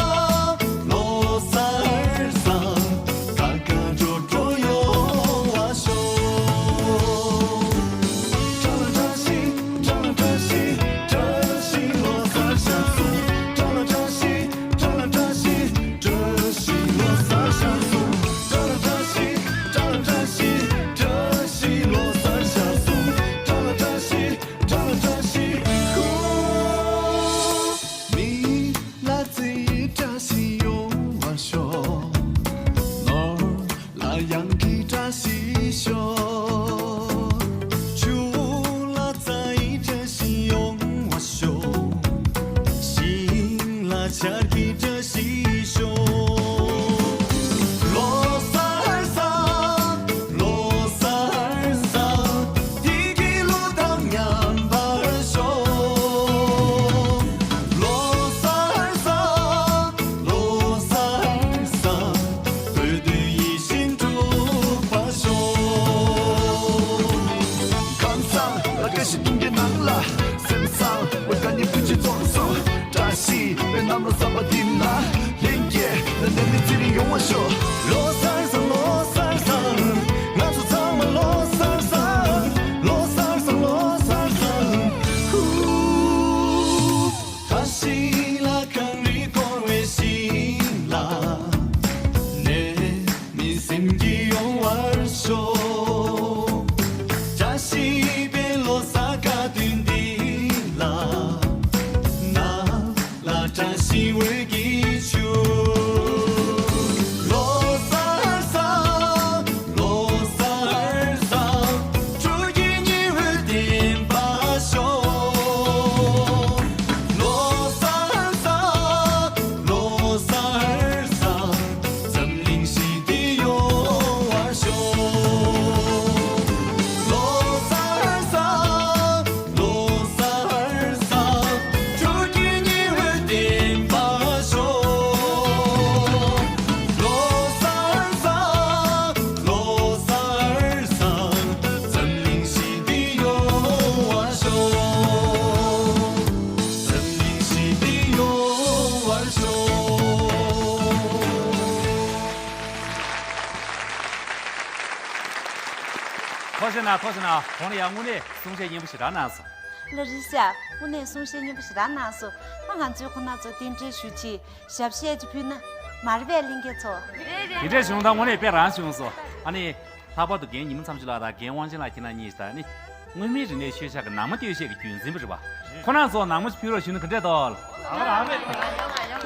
ལོ་གསར་བཟང་། དགའ་དགའ་སྤྲོ་སྤྲོ་ཡོང་བ་ཤོག་བཀྲ་ལ་བཀྲ་ཤིས། བཀྲ་ལ་བཀྲ་ཤིས། བཀྲ་ཤིས་ལོ་གསར་ཤར་སོང་། བཀྲ་ལ་བཀྲ་ཤིས། བཀྲ་ལ་བཀྲ་ཤིས། བཀྲ་ཤིས་ལོ་གསར་ཤར་སོང་། བཀྲ་ལ་བཀྲ་ཤིས། བཀྲ་ལ་བཀྲ་ཤིས། བཀྲ་ཤིས་ལོ་གསར་ཤར་སོང་། བཀྲ་ལ་བཀྲ་ཤིས། བཀྲ་ལ་བཀྲ་ཤིས། ཧུ། མི་ལ་བརྩེ་བའི་བཀྲ་ཤིས་ཡོང་བར་ཤོག་ནོར་ལ་གཡང་གི་བཀྲ་ཤིས་ཤོག་ཆུ་ལ་རྩྭ་ཡི་བཀྲ་ཤིས་ཡོང་བར་ཤོག་ཤིང་ལ་ཆར་གྱི་བཀྲ་ཤིས་ཤོག་ལོ་གསར་བཟང་། ལོ་གསར་བཟང་། དེ་གི་ལོ་དང་མཉམ་པར་ཤོག་ལོ་གསར་བཟང་། ལོ་གསར་བཟང་། དགོས་འདོད་ཡིད་བཞིན་འགྲུབ་པར་ཤོག་ཁང་བཟང་ལ་བཀྲ་ཤིས་སྟོན་ཀྱི་ནང་ལ། སེམས་བཟང་བའི་དགའ་ཉེ་ཕུན་སུམ་ཚོགས་སོང་། བཀྲ་ཤིས་པའི་གནམ་ལོ་གསར་པ་འདི་ལ། ལྷན་རྒྱས་ལ་ནད་མེད་ཚེ་རིང་ཡོང་བར་ཤོག་ལོ་གསར་བཟང་། ལོ་གསར་བཟང་། ང་ཚོ་ཚང་མ་ལོ་གསར་བཟང་། ལོ་གསར་བཟང་། ལོ་གསར་བཟང་། ཧུ། བཀྲ་ཤིས་ལ་གངས་རི་བསྐོར་བའི་ཞིང་ལ། ནད་མེད་སེམས་སྐྱིད་ཡོང་བར་ཤོག་བཀྲ་ཤིས་པའི་ལོ་གསར་དགའ་སྟོན་འདི་ལ། ནང་ལ་བཀྲ་ཤིས་འོད་ཀྱིས་ཕྱུག་ལོ་གསར་བཟང་། ལོ་གསར་བཟང་། སྤྲོ་སྐྱིད་ཉི་འོད་ལྡན་པར་ཤོག་ལོ་གསར་བཟང་། ལོ་གསར་བཟང་། འཛམ་གླིང་ཞི་བདེ་ཡོང་བར་ཤོག་ལོ་གསར་བཟང་། ལོ་གསར་བཟང་། སྤྲོ་སྐྱིད་ཉི་འོད་ལྡན་པར་ཤོག་ལོ་གསར་བཟང་། ལོ་གསར་བཟང་། འཛམ་གླིང་ཞི་བདེ་ཡོང་བར་ཤོག་འཛམ་གླིང་ཞི་བདེ་ཡོང་བར་ཤོག་ཐུགས་རྗེ་གནང་། ཐུགས་རྗེ་གནང་། གོང་ལ་ཡང་དངོས་གནས་གསུང་བཤད་སྙན་པོ་ཞེ་དྲག་གནང་སོང་། ལགས་རེད་ཤག་དངོས་གནས་གསུང་བཤད་སྙན་པོ་ཞེ་དྲག་གནང་སོང་། ད་ང་ཚོས་ཁོང་རྣམ་ཚོ་རྟེན་འབྲེལ་ཞུ་ཆེད་ཞབས་གཞས་ཅིག་ཕུལ་ན་མ་རེད་པས་ལྷན་རྒྱས་ཚོ། དེ་འདྲའི་བྱུང་ད་དངོས་གནས་དཔེ་རང་བྱུང་སོང་། ཨ་ནི། ལྷག་པར་དུ་རྒན་ཉི་མ་མཚམས་ཆུ་ལགས་དང་རྒན་དབང་ཆེན་ལགས་ཁྱེད་རྣམ་གཉིས་ད་ནི། མངོན་མིན་རིག་གནས་ཤུལ་བཞག་གི་ནང་མ་སྟོད་གཞས་ཀྱི་རྒྱུན་འཛིན་པ་རེད་པ། ཁོང་རྣམ་ཚོ་ནང་མ་ཞིག་ཕུལ་རོགས་ཞུས་ན་ག་འདྲས་འདུག་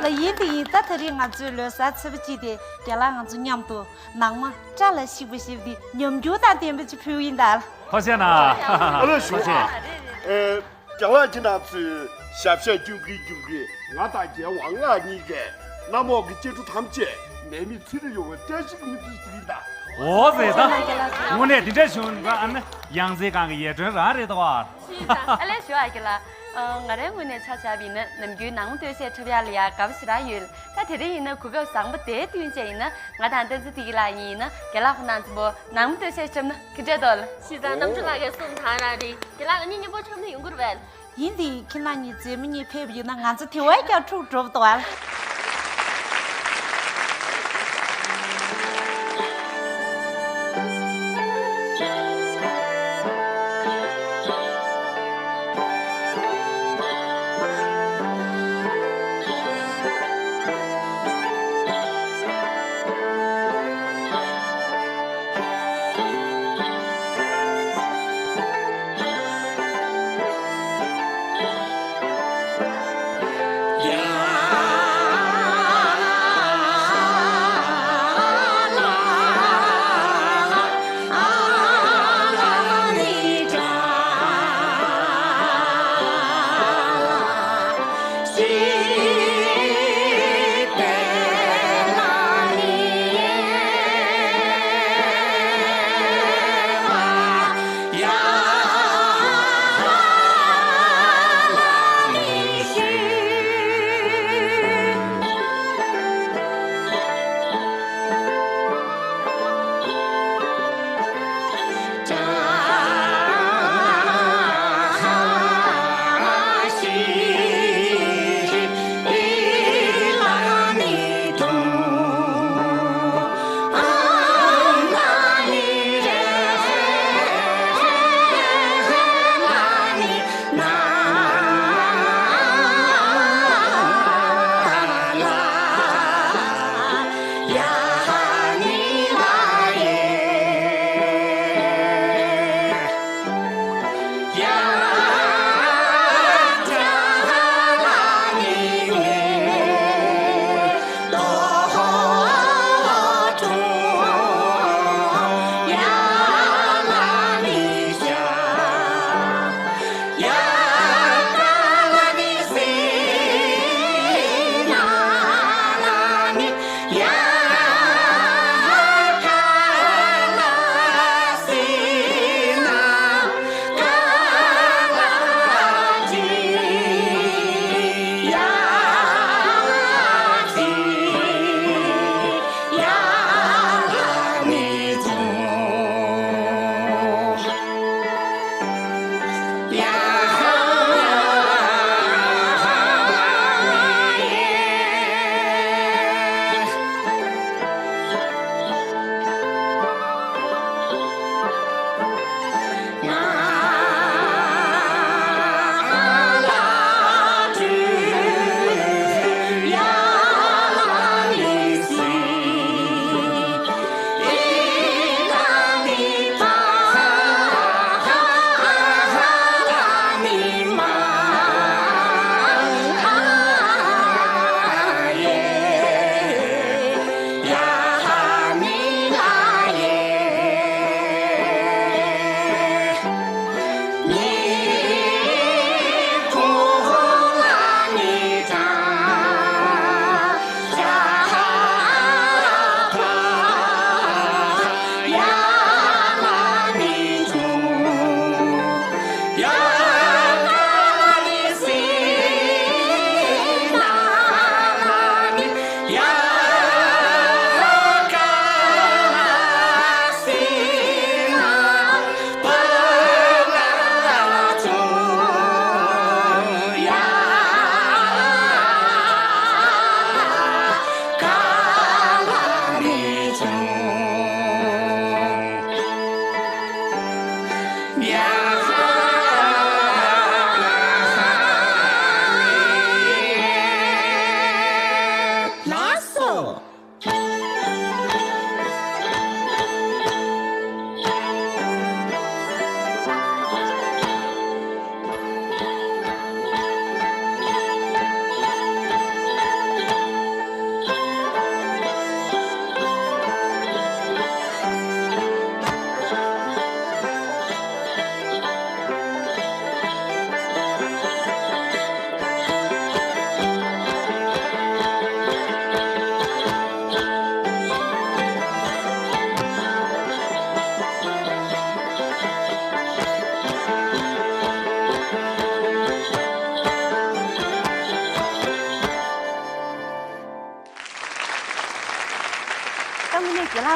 ལགས་ཡིན་དེ་ཡིན། ད་དེ་རིང་ང་ཚོའི་ལོ་གསར་ཚེས་པ་གཅིག་དེ་རྒན་ལགས་ང་ཚོ་མཉམ་དུ་ནང་མ་སྐྲ་ལ་གཞིགས་པ་ཞིག་དེ་ཉམས་འགྱུར་དང་ལྡན་པ་ཅིག་ཕུལ་ཡིན་ད། ཐུགས་རྗེ་གནང་། ཨ་ལོ་ཞུ་ཐུགས་རྗེ་ཆེ། ཨེ། རྒན་ལགས་ཁྱེད་རྣམ་ཚོས་ཞབས་ཞབས་སྐྱོང་གིན་སྐྱོང་གིན་ང་དང་རྒན་དབང་ལགས་གཉིས་ཀས་གནམ་འོག་གི་སྐྱེ་འགྲོ་ཐམས་ཅད་ནད་མེད་ཚེ་རིང་ཡོང་བའི་བཀྲ་ཤིས་ཀྱི་སྨོན་འདུན་ཞུ་གི་ཡིན་ད། འོ་ཟེར་ད། དངོས་གནས་དེ་འདྲ་བྱུང་ན་ཨ་ནི་ཡང་རྩེ་སྒང་གི་ཡར་དྲོན་རང་རེད་ད་བ། ཨ་ལས་ཞུ་ཨ་ཀི་ལགས། ཨ། ང་རའི་ངོས་ནས་ཆ་བཞག་པ་ཡིན་ན་ནམ་རྒྱུན་ནང་མི་སྟོད་གཞས་འཁྲབ་ཡག་ལ་ཡ་དགའ་པོ་ཞེ་དྲག་ཡོད། ད་དེ་རིང་ཡིན་ན་གོ་སྐབས་བཟང་པོ་དེ་བསྟུན་བྱས་ཡིན་ན་ང་དང་བསྟན་འཛིན་བདེ་སྐྱིད་ལགས་གཉིས་ཡིན་ན་རྒན་ལགས་ཁོ་རང་ཚོ་པོ་ནང་མི་སྟོད་གཞས་འཁྲབ་ན་ག་འདྲ་འདུག་ལགས། བྱས་ཙང་རྣམ་གྲོལ་ལགས་ཀྱིས་གསུངས་དང་རང་རེད། རྒན་ལགས་ང་གཉིས་མཉམ་པོ་འཁྲབ་ན་ཡོང་གི་རེད་པས། ཡིན་དེ། ཁྱེད་རང་གཉིས་མཛེས་མ་གཉིས་ཕེབས་ཡོད་ན་ང་ཚོ་དེ་བས་ཀྱང་འཁྲུག་འགྲོ་གི་འདུག་ཨ།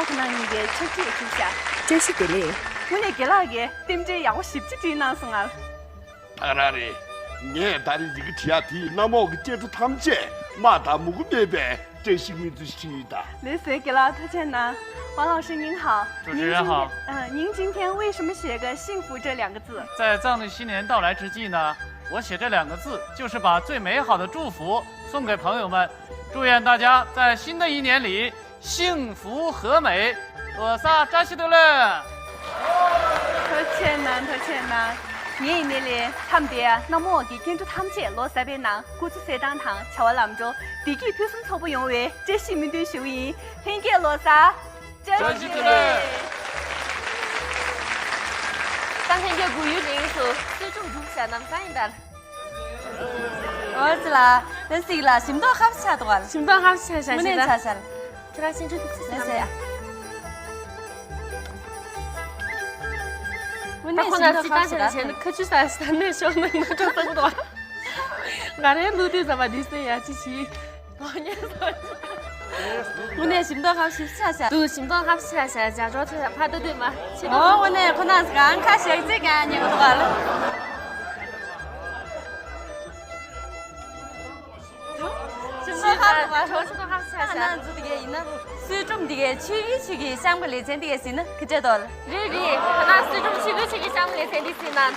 ཁྱེད་རང་གཉིས་ཀའི་ཕྱག་བྲིས་གྲུབ་ཤག་བཀྲ་ཤིས་བདེ་ལེགས། དངོས་གནས་རྒན་ལགས་ཀྱིས་རྟེན་འབྲེལ་ཡག་པོ་ཞེ་པོ་ཅིག་བསྒྲིགས་གནང་སོང་ང་། ད་རང་རེད། ངས་ད་རེས་ཡི་གེ་བྲིས་ཡག་དེའི་གནམ་འོག་གི་སྐྱེ་འགྲོ་ཐམས་ཅད་རྨ་དང་མུ་གུ་མེད་པའི་བཀྲ་ཤིས་སྨོན་ཚིག་ཞིག་ཡིན་ད། ལགས་སོ་རྒན་ལགས་ཐུགས་རྗེ་གནང་། 王老师您好。 主持人好。 您今天，呃，您今天为什么写个幸福这两个字？在藏历新年到来之际呢，我写这两个字，就是把最美好的祝福送给朋友们，祝愿大家在新的一年里 幸福和美。 ལོ་གསར་བཀྲ་ཤིས་བདེ་ལེགས། ཐུགས་རྗེ་གནང་། ཐུགས་རྗེ་གནང་། ངའི་ཡིན་ནའི་ལས་མཚམས་འདིར་གནམ་འོག་གི་སྐྱེ་འགྲོ་ཐམས་ཅད་ལོ་གསར་པའི་ནང་སྐུ་གཟུགས་གསལ་ཐང་དང་བྱ་བ་ལམ་འགྲོ། བདེ་སྐྱིད་ཕུན་སུམ་ཚོགས་པོ་ཡོང་བའི་བཀྲ་ཤིས་སྨོན་འདུན་ཞུ་གི་ཡིན། ལྷན་རྒྱས་ལོ་གསར་བཀྲ་ཤིས་བདེ་ལེགས། ད་ལྷན་རྒྱས་སྒུག་ཡུན་རིང་སོང་། གསོལ་ཇ་འཐུང་བྱས་ནམ་སང་ཡིན་ད། ཨོ་ཙི་ལ། ད་ཟིག་ལ་ཞིམ་མདོག་ཁ་པོ་ཆགས་འདུག་ག་ལ། ཞིམ་མདོག་ཁ་པོ་ཆགས་ཤག་དངོས་གནས་ཆགས་ཤག་ཁྱེད་རང་ཤིང་ཕྲུག་དེ་ཚོ་ལས་ཟེར་ཡ། དངོས་གནས་ཞིམ་མདོག་ཁ་པོ་ཆགས་ཤག་ཁ་ཆུ་ཟ་ཟ་ནས་ཤོག་ནང་མ་འགྲོ་བསམ་འདུག་ང་རའི་ལུས་དེ་ཟ་བ་འདི་ཟེར་ཡ་ཅི་ཞིག་དངོས་གནས་ཞིམ་མདོག་ཁ་པོ་ཞེ་པོ་ཆགས་ཤག་དུ་ཞིམ་མདོག་ཁ་པོ་ཆགས་ཤག་ཇ་ཇོ་ཆགས་ཤག་ཕ་ཏོ་དུས་མ་ཆེ་ཨོ་དངོས་གནས་ཁོ་ན་གང་ཁ་ཞག་ཅིག་གང་ཉེ་གི་འདུག་ག་ལ། ཞིམ་མདོག་ཁ་པོ་ཆགས་ཤག་ཁོ་ན་འཛུལ་དེ་གས་ཡིན་ན་གསོལ་ཇ་འདི་གས་ཆོས་ཀྱི་ཆོས་ཀྱི་ཤང་པ་ལེ་ཚན་འདི་གས་ཟིན་ན་ཁི་ཅེ་དོ་ལ། རེད་རེད། ཁོ་ན་གསོལ་ཇ་ཆོས་ཀྱི་ཆོས་ཀྱི་ཤང་པ་ལེ་ཚན་འདི་ཟིན་ན།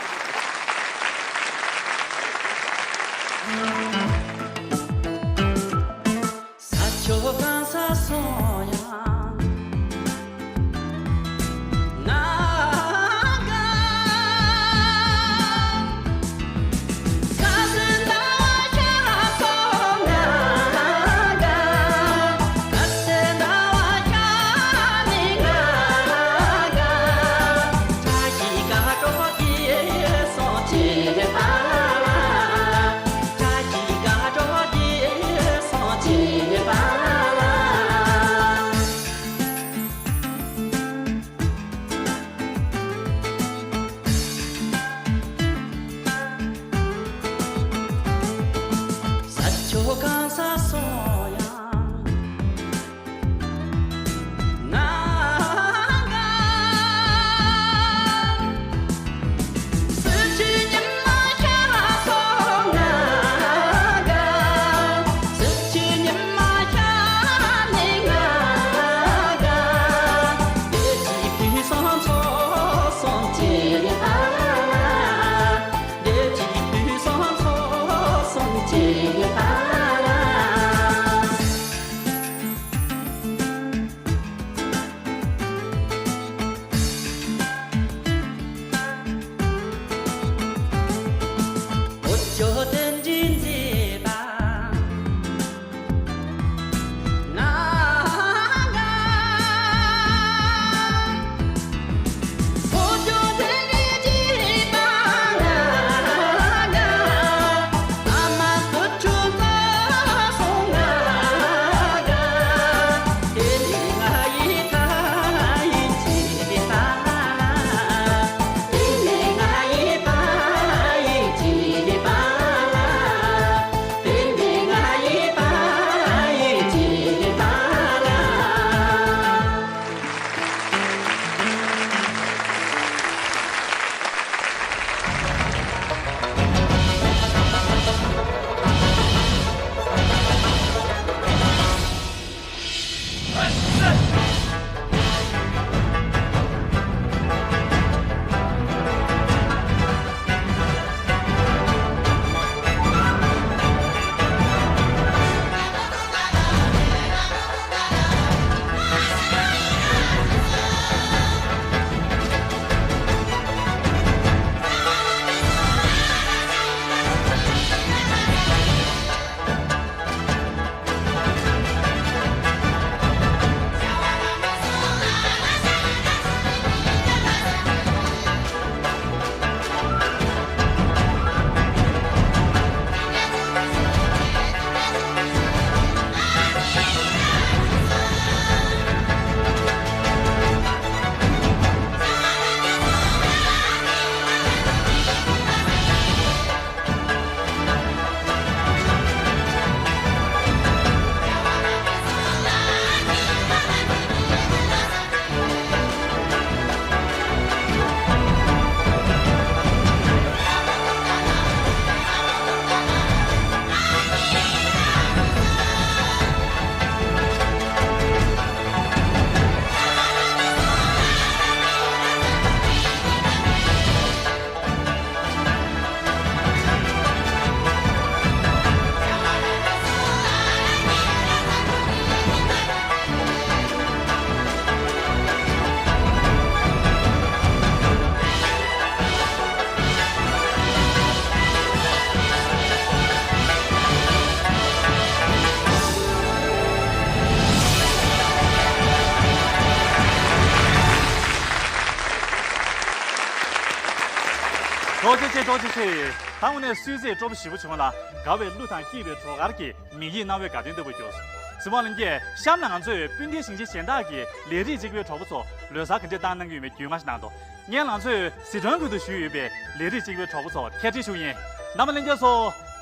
ཐུགས་རྗེ་ཆེ། ཐུགས་རྗེ་ཆེ། ད་དངོས་གནས་གསོལ་ཚིགས་སྤྲོ་པོ་ཞེ་པོ་བྱུང་ལ། དགའ་བའི་གླུ་དང་སྐྱིད་པའི་བྲོ་གར་གྱིས་མི་ཡི་སྣང་བའི་དགའ་སྟོན་དུ་བུ་གྱུར། གཟིགས་མོ་ལྷན་རྒྱས། གཤམ་ན་ང་ཚོས་སྤུན་ཟླའི་ཞིང་ཆེན་གཞན་དག་གི་ལས་རིགས་གཅིག་པའི་གྲོགས་པོ་ཚོ་ལོ་གསར་ག་འདྲས་བཏང་གནང་གི་ཡོད་མེད་རྒྱུས་མངའ་ཞིག་གནང་འདུག་སྔོན་ང་ཚོས་ཟི་ཁྲོན་ཁུལ་དུ་བཞུགས་ཡོད་པའི་ལས་རིགས་གཅིག་པའི་གྲོགས་པོ་ཚོ་ཁྱེད་ཁྲིད་ཞུ་ཡིན། རྣམ་པ་ལྷན་རྒྱས་ཚོ་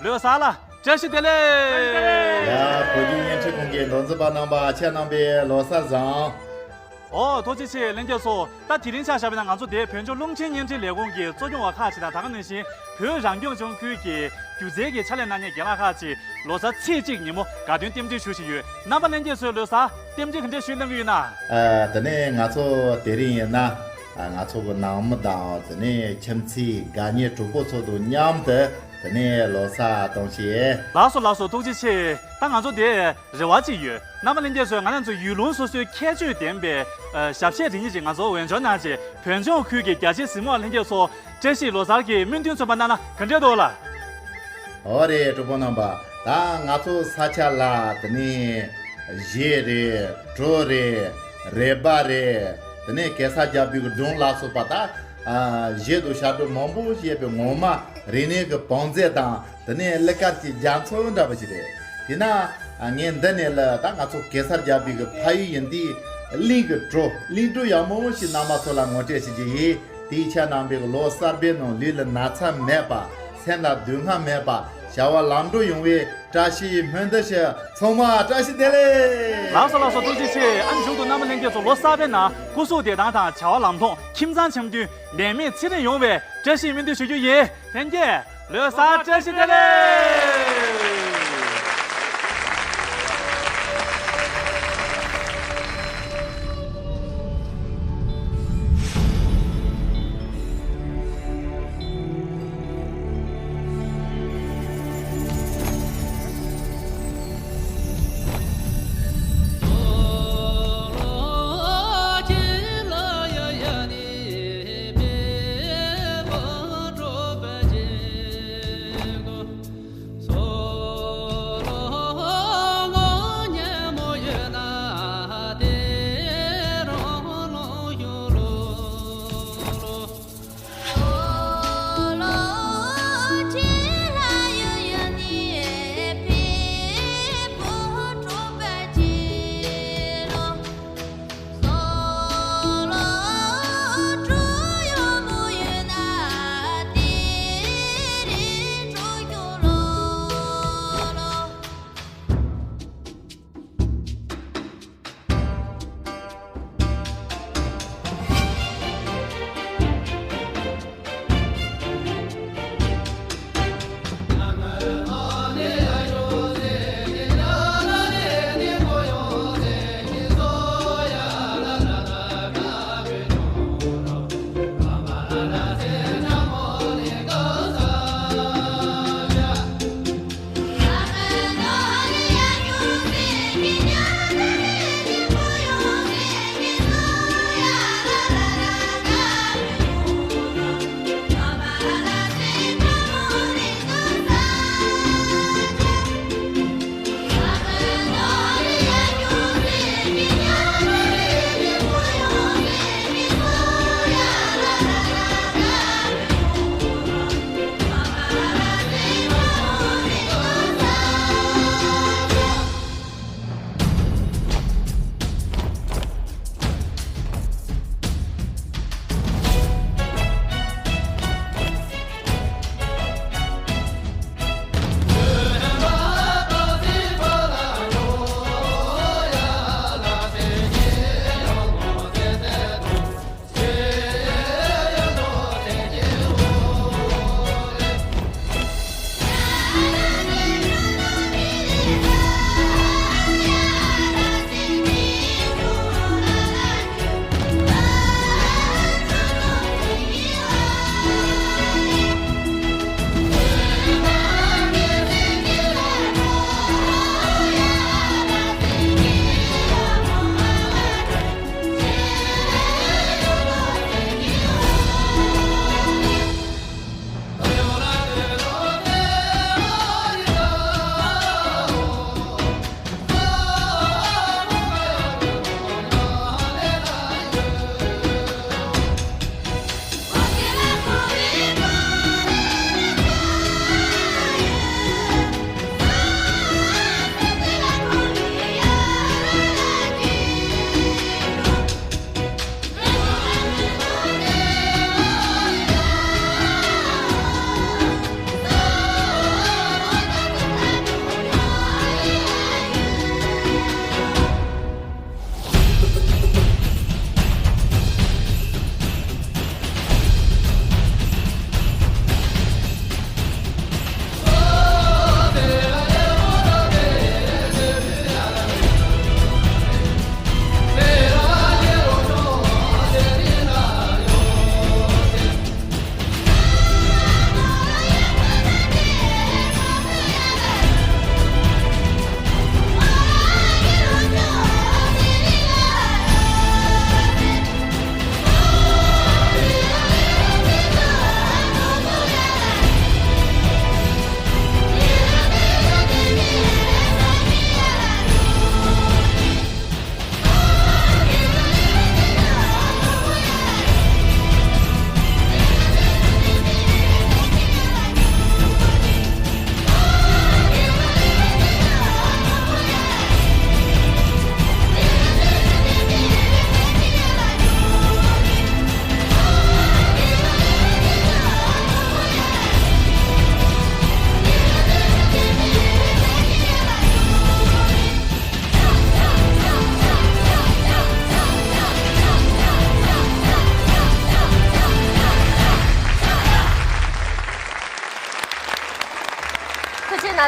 ལོ་གསར་ལ་བཀྲ་ཤིས་བདེ་ལེགས། ཡ། བོད་བརྒྱུད་བརྙན་འཕྲིན་ཁང་གི་མདོ་འཛིན་པ་རྣམ་པ། ཁྱེད་རྣམ་པའི་ལོ་གསར་བཟང་། ཨོ། ཐུགས་རྗེ་ཆེ་ལྷན་རྒྱས་ཚོ། ད་དེ་རིང་ཆ་བཞག་པ་ན་ང་ཚོ་དེ་བོད་ལྗོངས་རླུང་འཕྲིན་བརྙན་འཕྲིན་ལས་ཁུངས་ཀྱི་གཙོ་སྐྱོང་བ་ཁག་ཅིག་དང་། ད་ག་ནང་བཞིན་བོད་རང་སྐྱོང་ལྗོངས་ཁུལ་གྱི་སྒྱུ་རྩལ་གྱི་ཕྱག་ལས་གནང་མཁན་རྒན་ལགས་ཁག་ཅིག་ལོ་གསར་ཚེས་གཅིག་ཉིན་མོ་དགའ་སྟོན་རྟེན་འབྲེལ་ཞུ་བཞིན་ཡོད། རྣམ་པ་ལྷན་རྒྱས་ཚོས་ལོ་གསར་རྟེན་འབྲེལ་ག་འདྲས་ཞུས་གནང་གི་ཡོད་ན། ཨ། དེ་ནས་ང་ཚོ་དེ་རིང་ཡིན་ན། ཨ། ང་ཚོ་གི་ནང་མི་དང་། དེ་ནས་ཁྱིམ་མཚེས་དགའ་ཉེ་གྲོགས་པོ་ཚོ་དང་མཉམ་དུ་དེ་ནས་ལོ་གསར་གཏོང་ཤེས། ལགས་སོ། ལགས་སོ། ཐུགས་རྗེ་ཆེ། ད་ང་ཚོ་དེ་རེ་བ་ཅིག་ཡོད། རྣམ་པ་ལྷན་རྒྱས་ཚོས་ང་རང་ཚོ་ཡུལ་ལུང་སོ་སོའི་ཁྱད་ཆོས་ལྡན་པའི་ཨ་ཞབས་གཞས་རེ་གཉིས་ཅིག་ང་ཚོ་འོས་སྦྱོར་གནང་བྱས། བོད་ལྗོངས་ཁུལ་གྱི་རྒྱ་ཆེའི་གཟིགས་མོ་བ་ལྷན་རྒྱས་ཚོ་བཀྲ་ཤིས་ལོ་གསར་གྱི་སྨོན་འདུན་མཚོན་པ་གནང་ན་ག་འདྲས་འདུག་ལགས། འོ་རེད། གྲོགས་པོ་རྣམ་པ། ད་ང་ཚོ་ས་ཆ་ལ་དེ་ནས་གཞས་རེད། བྲོ་རེད། རེད་པ་རེད། དེ་ནས་གེ་སར་རྒྱལ་པོའི་སྒྲུང་ལ་སོགས་པ། ད་ཨ་གཞས་དང་ཞབས་བྲོ་མང་པོ་བཤད་པའི་ངོ་མ་རིག་གནས་ཀྱི་བང་མཛོད་དང་། དེ་ནས་གླུ་གར་གྱི་རྒྱ་མཚོ་འདྲ་པོ་ཞིག་རེད། དེས་ན་ཨ་ངས་འདི་ནས་ལ་ད་ང་ཚོ་གེ་སར་རྒྱལ་པོའི་གི་ཕ་ཡུལ་ཡིན་དུས་གླིང་གི་བྲོ། གླིང་བྲོ་ཡག་མོ་ཞིག་རྣམ་པ་ཚོ་ལ་ངོ་སྤྲོད་བྱེད་ཀྱི་ཡིན། དེའི་ཆ་ནང་པའི་གི་ལོ་གསར་པའི་ནང་ལུས་ལ་ན་ཚ་མེད་པ། སེམས་ལ་སྡུག་བསྔལ་མེད་པ། བྱ་བ་ལམ་འགྲོ་ཡོང་བའི་བཀྲ་ཤིས་སྨོན་འདུན་ཞུ། ཚང་མ་བཀྲ་ཤིས་བདེ་ལེགས། ལགས་སོ། ལགས་སོ། ཐུགས་རྗེ་ཆེ། ཨ་ནི་མཇུག་ཏུ་རྣམ་པ་ལྷན་རྒྱས་ཚོ་ལོ་གསར་པའི་ནང་སྐུ་གཟུགས་བདེ་ཐང་དང་། བྱ་བ་ལམ་ལྷོང་། ཁྱིམ་ཚང་འཆམ་མཐུན། ནད་མེད་ཚེ་རིང་ཡོང་བའི་བཀྲ་ཤིས་སྨོན་འདུན་ཞུ་རྒྱུ་ཡིན། ལྷན་རྒྱས། ལོ་གསར་བཀྲ་ཤིས་བདེ་ལེགས།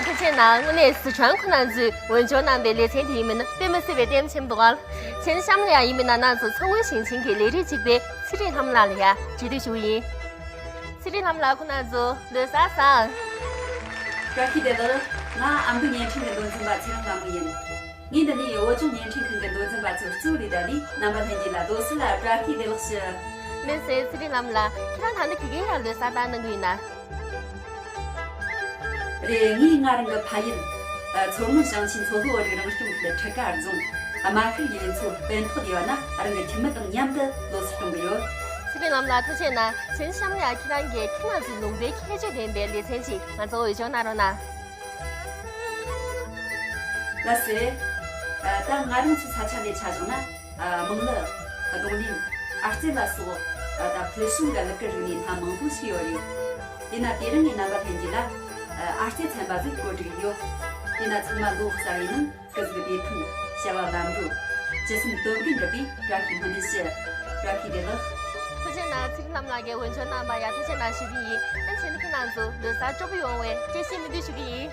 ཐུགས་རྗེ་གནང་། དངོས་གནས་ཟི་ཁྲོན་ཁོ་ན་ཚོས་འོས་སྦྱོར་གནང་པའི་ལེ་ཚན་དེ་ཡིན་མིན་ནི་དཔེ་མི་སྲིད་པའི་ལྟད་མོ་ཆེན་པོ་འདུག་ག། ཆེན་གཤམ་ལ་ཡང་ཡིན་མིན་ན་ན་ཚོ་མཚོ་སྔོན་ཞིང་ཆེན་གྱི་ལས་རིགས་གཅིག་པའི་ཚེ་རིང་ལྷ་མོ་ལགས་ལ་ཡང་གྲོས་བསྡུར་ཞུ་གི་ཡིན། ཚེ་རིང་ལྷ་མོ་ལགས་ཁོ་ན་ཚོ་ལོ་གསར་བཟང་། བཀྲ་ཤིས་བདེ་ལེགས། ང་ཨ་མདོ་བརྙན་འཕྲིན་གྱི་མདོ་འཛིན་པ་ཚེ་རིང་ལྷ་མོ་ཡིན། ངས་འདི་ནས་བོད་ལྗོངས་བརྙན་འཕྲིན་ཁང་གི་མདོ་འཛིན་པ་ཚོའི་གཙོ་ལས་བསྡད་ནས་རྣམ་པ་ལྷན་རྒྱས་ལ་ལོ་གསར་ལ་བཀྲ་ཤིས་བདེ་ལེགས་ཞུ། མི་སེར་ཚེ་རིང་ལྷ་མོ་ལགས། ཁྱེད་རང་ད་ལྟ་དགེ་རྒན་ཡང་ལོ་གསར་བཏང་གནང་གི་ཡིན་ན། རེད། ངས་ང་རང་གི་ཕ་ཡུལ། ཨ། མཚོ་སྔོན་ཞིང་ཆེན་མཚོ་ལྷོ་རིགས་རང་སྐྱོང་ཁུལ་ཁྲི་ཀ་རྫོང་རྨ་ཤུལ་ཡུལ་ཚོ་སྤུན་ཐོག་སྡེ་བ་ན་རང་གི་ཁྱིམ་མི་དང་མཉམ་དུ་ལོ་གསར་གཏོང་གི་ཡོད། ཚེ་རིང་ལྷ་མོ་ལགས་ཐུགས་རྗེ་གནང་། ཆེན་གཤམ་ལ་ཡང་ཁྱེད་རང་གིས་ཁྱེད་རང་ཚོའི་ལུང་པའི་ཁྱད་ཆོས་ལྡན་པའི་ལེ་ཚན་ཅིག་ང་ཚོར་འོས་སྦྱོར་གནང་རོགས་གནང་། ལགས་སེ། ཨ། ད་ང་རང་ཚོའི་ས་ཆ་ནས་ཆ་བཞག་ན། ཨ། དམངས་གླུ། རྡུང་ལེན། ཨར་རྩེད་ལ་སོགས། ཨ། ད་ཕུལ་བྱུང་གི་གླུ་གར་རིག་གནས་སྣ་མང་པོ་ཞིག་ཡོད་རེད། དེས་ན་དེ་རིང་ངས་རྣམ་པ་ལྷན་རྒྱས་ལ། ཨ། ཨར་རྩེད་ཚན་པ་ཟིག་བཀོད་སྒྲིག་ཡོད། དེས་ན་ཚང་མ་ལོ་གསར་བའི་ནང་སྐུ་གཟུགས་བདེ་ཐང་། བྱ་བ་ལམ་འགྲོ། ཅི་བསམ་དོན་ཀུན་འགྲུབ་པའི་བཀྲ་ཤིས་སྨོན་འདུན་ཞུ། བཀྲ་ཤིས་བདེ་ལེགས། ཐུགས་རྗེ་གནང་། ཚེ་རིང་ལྷ་མོ་ལགས་ཀྱིས་འོས་སྦྱོར་གནང་བར་ཡང་ཐུགས་རྗེ་གནང་ཞུ་གི་ཡིན། ཨ་ནི་ཆེད་དུ་ཁྱེད་རང་ཚོ་ལོ་གསར་སྤྲོ་པོ་ཡོང་བའི་བཀྲ་ཤིས་སྨོན་འདུན་ཞུ་གི་ཡིན།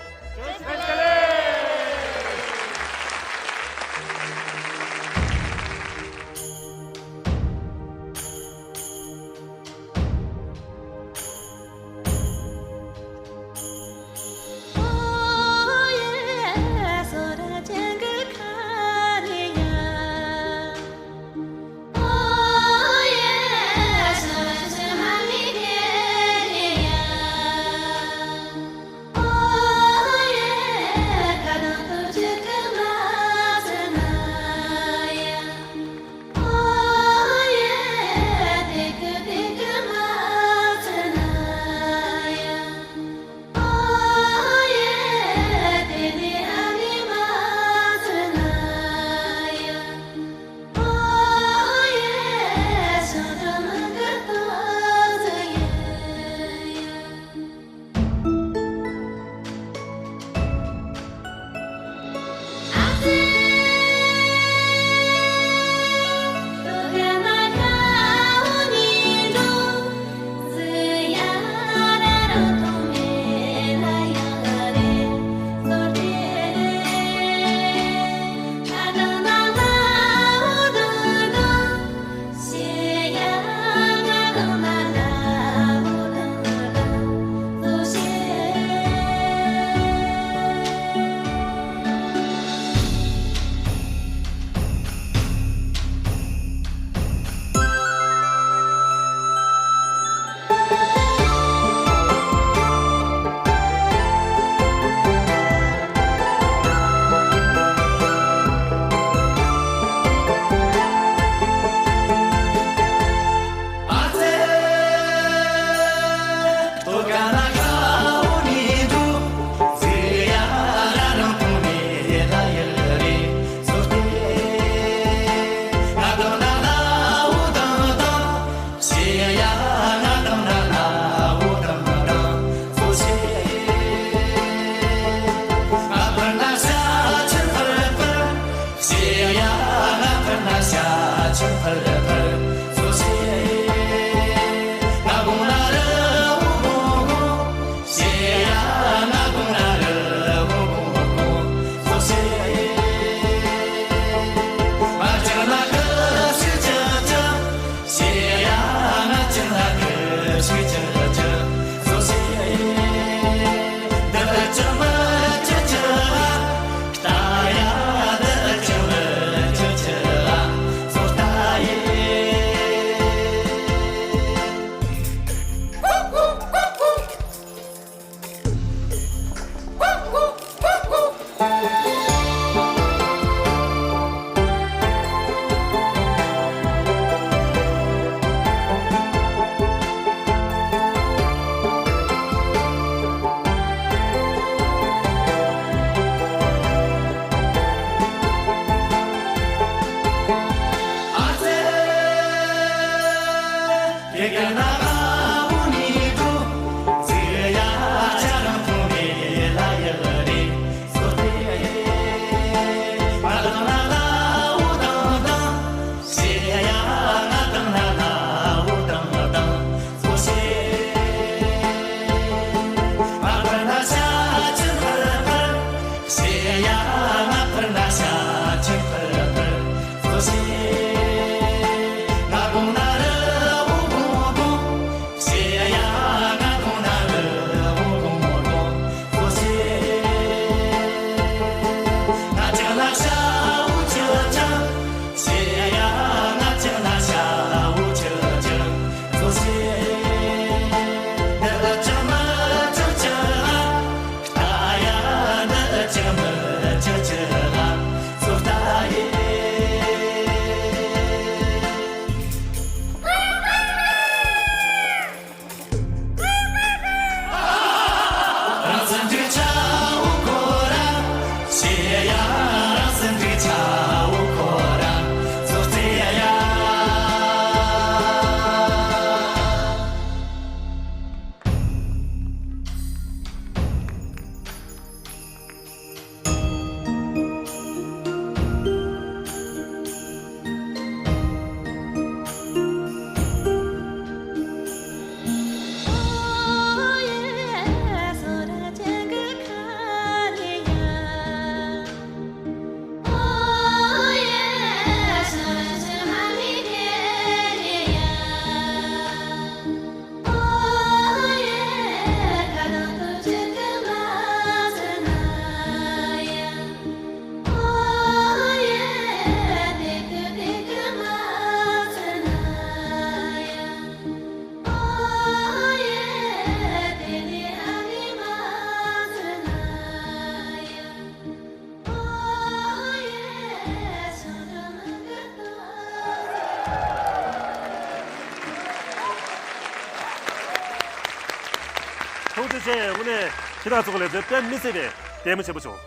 ཐུགས་རྗེ་ཆེ། དངོས་གནས་ཁྱེད་རང་ཚོ་གི་ལས་དོན་དཔེ་མི་སྲིད་པའི་ལྟད་མོ་ཆེན་པོ་བྱུང་།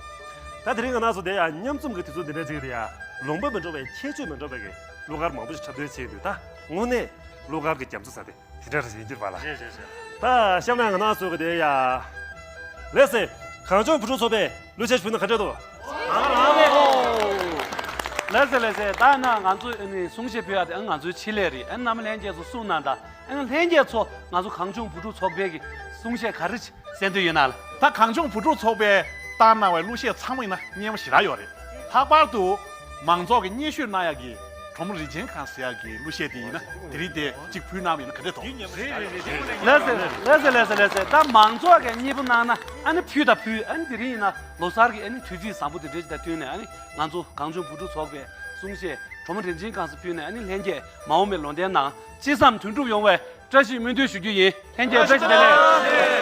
ད་དེ་རིང་ང་རང་ཚོ་དེ་ཡང་མཉམ་འཛོམས་ཀྱི་དུས་ཚོད་འདི་འདྲ་ཅིག་རེད་ཡ། ལུང་པ་མི་འདྲ་བའི་ཁྱད་ཆོས་མི་འདྲ་བའི་གི་གླུ་གར་མང་པོ་ཞིག་འཁྲབ་སྟོན་བྱས་འདུག་ད་དངོས་གནས་གླུ་གར་གྱི་རྒྱ་མཚོ་ཟེར་དེ་དེ་འདྲ་རེད་ཡིན་གྱི་རེད་པ་ལགས། རེད་རེད་རེད། ད་གཤམ་ལ་ང་རང་ཚོ་གི་དེ་ཡ། ལགས་སེ། གངས་ལྗོངས་བུ་ཕྲུག་ཚོགས་པས་གླུ་ཆས་ཕུལ་ན་ག་འདྲ་འདུག་ལགས་སེ་ལགས་སེ། ད་ན་ང་ཚོ་ཨ་ནི་གསུང་བཤད་ཕུལ་ཡ་དེ་ཨ་ང་ཚོའི་ཆེད་ལས་རེད། ཨ་ནི་རྣམ་པ་ལྷན་རྒྱས་ཚོ་གསུང་གནང་དང་། ཨ་ནི་ལྷན་རྒྱས་ཚོ་ང་ཚོ་གངས་ལྗོངས་བུ་ཕྲུག་ཚོགས་པའི་གི་གསུང་བཤད་ག་རེ་གསན་འདོད་ཡོད་ན་ལ། ད་གངས་ལྗོངས་བུ་ཕྲུག་ཚོགས་པས་བཏང་གནང་བའི་གླུ་གཞས་ཚང་མ་ཡིན་ན་སྙན་པོ་ཞེ་དྲག་ཡོད་རེད། ལྷག་པར་དུ་མང་ཚོགས་ཀྱི་སྙན་ཞུ་གནང་ཡག་གི་གྲོ་མོ་རིན་ཆེན་ཁང་ཟེར་ཡག་གི་གླུ་གཞས་དེ་ཡིན་ན་དེ་རིང་དེ་གཅིག་ཕུལ་གནང་བ་ཡིན་ན་ག་འདྲས་འདུག་ལགས་སེ་ལགས་སེ་ལགས་སེ་ལགས་སེ། ད་མང་ཚོགས་ཀྱིས་མཉེས་པོ་གནང་ན་ཨ་ནི་ཕུལ་དང་ཕུལ། ཨ་ནི་དེ་རིང་ཡིན་ན་ལོ་གསར་གྱི་ཨ་ནི་དུས་ཚིགས་བཟང་པོ་དེ་འདྲས་ཅིག་དང་བསྟུན་ནས་ཨ་ནི་ང་ཚོ་གངས་ལྗོངས་བུ་ཕྲུག་ཚོགས་པའི་གསུང་བཤད་གྲོ་མོ་རིན་ཆེན་ཁང་སུ་ཕུལ་ནས་ཨ་ནི་ལྷན་རྒྱས་མ་འོངས་པའི་ལོ་ཟླའི་ནང་ཅི་བསམ་དོན་འགྲུབ་ཡོང་བའི་བཀྲ་ཤིས་སྨོན་འདུན་ཞུ་རྒྱུ་ཡིན། ལྷན་རྒྱས་བཀྲ་ཤིས་བདེ་ལེགས།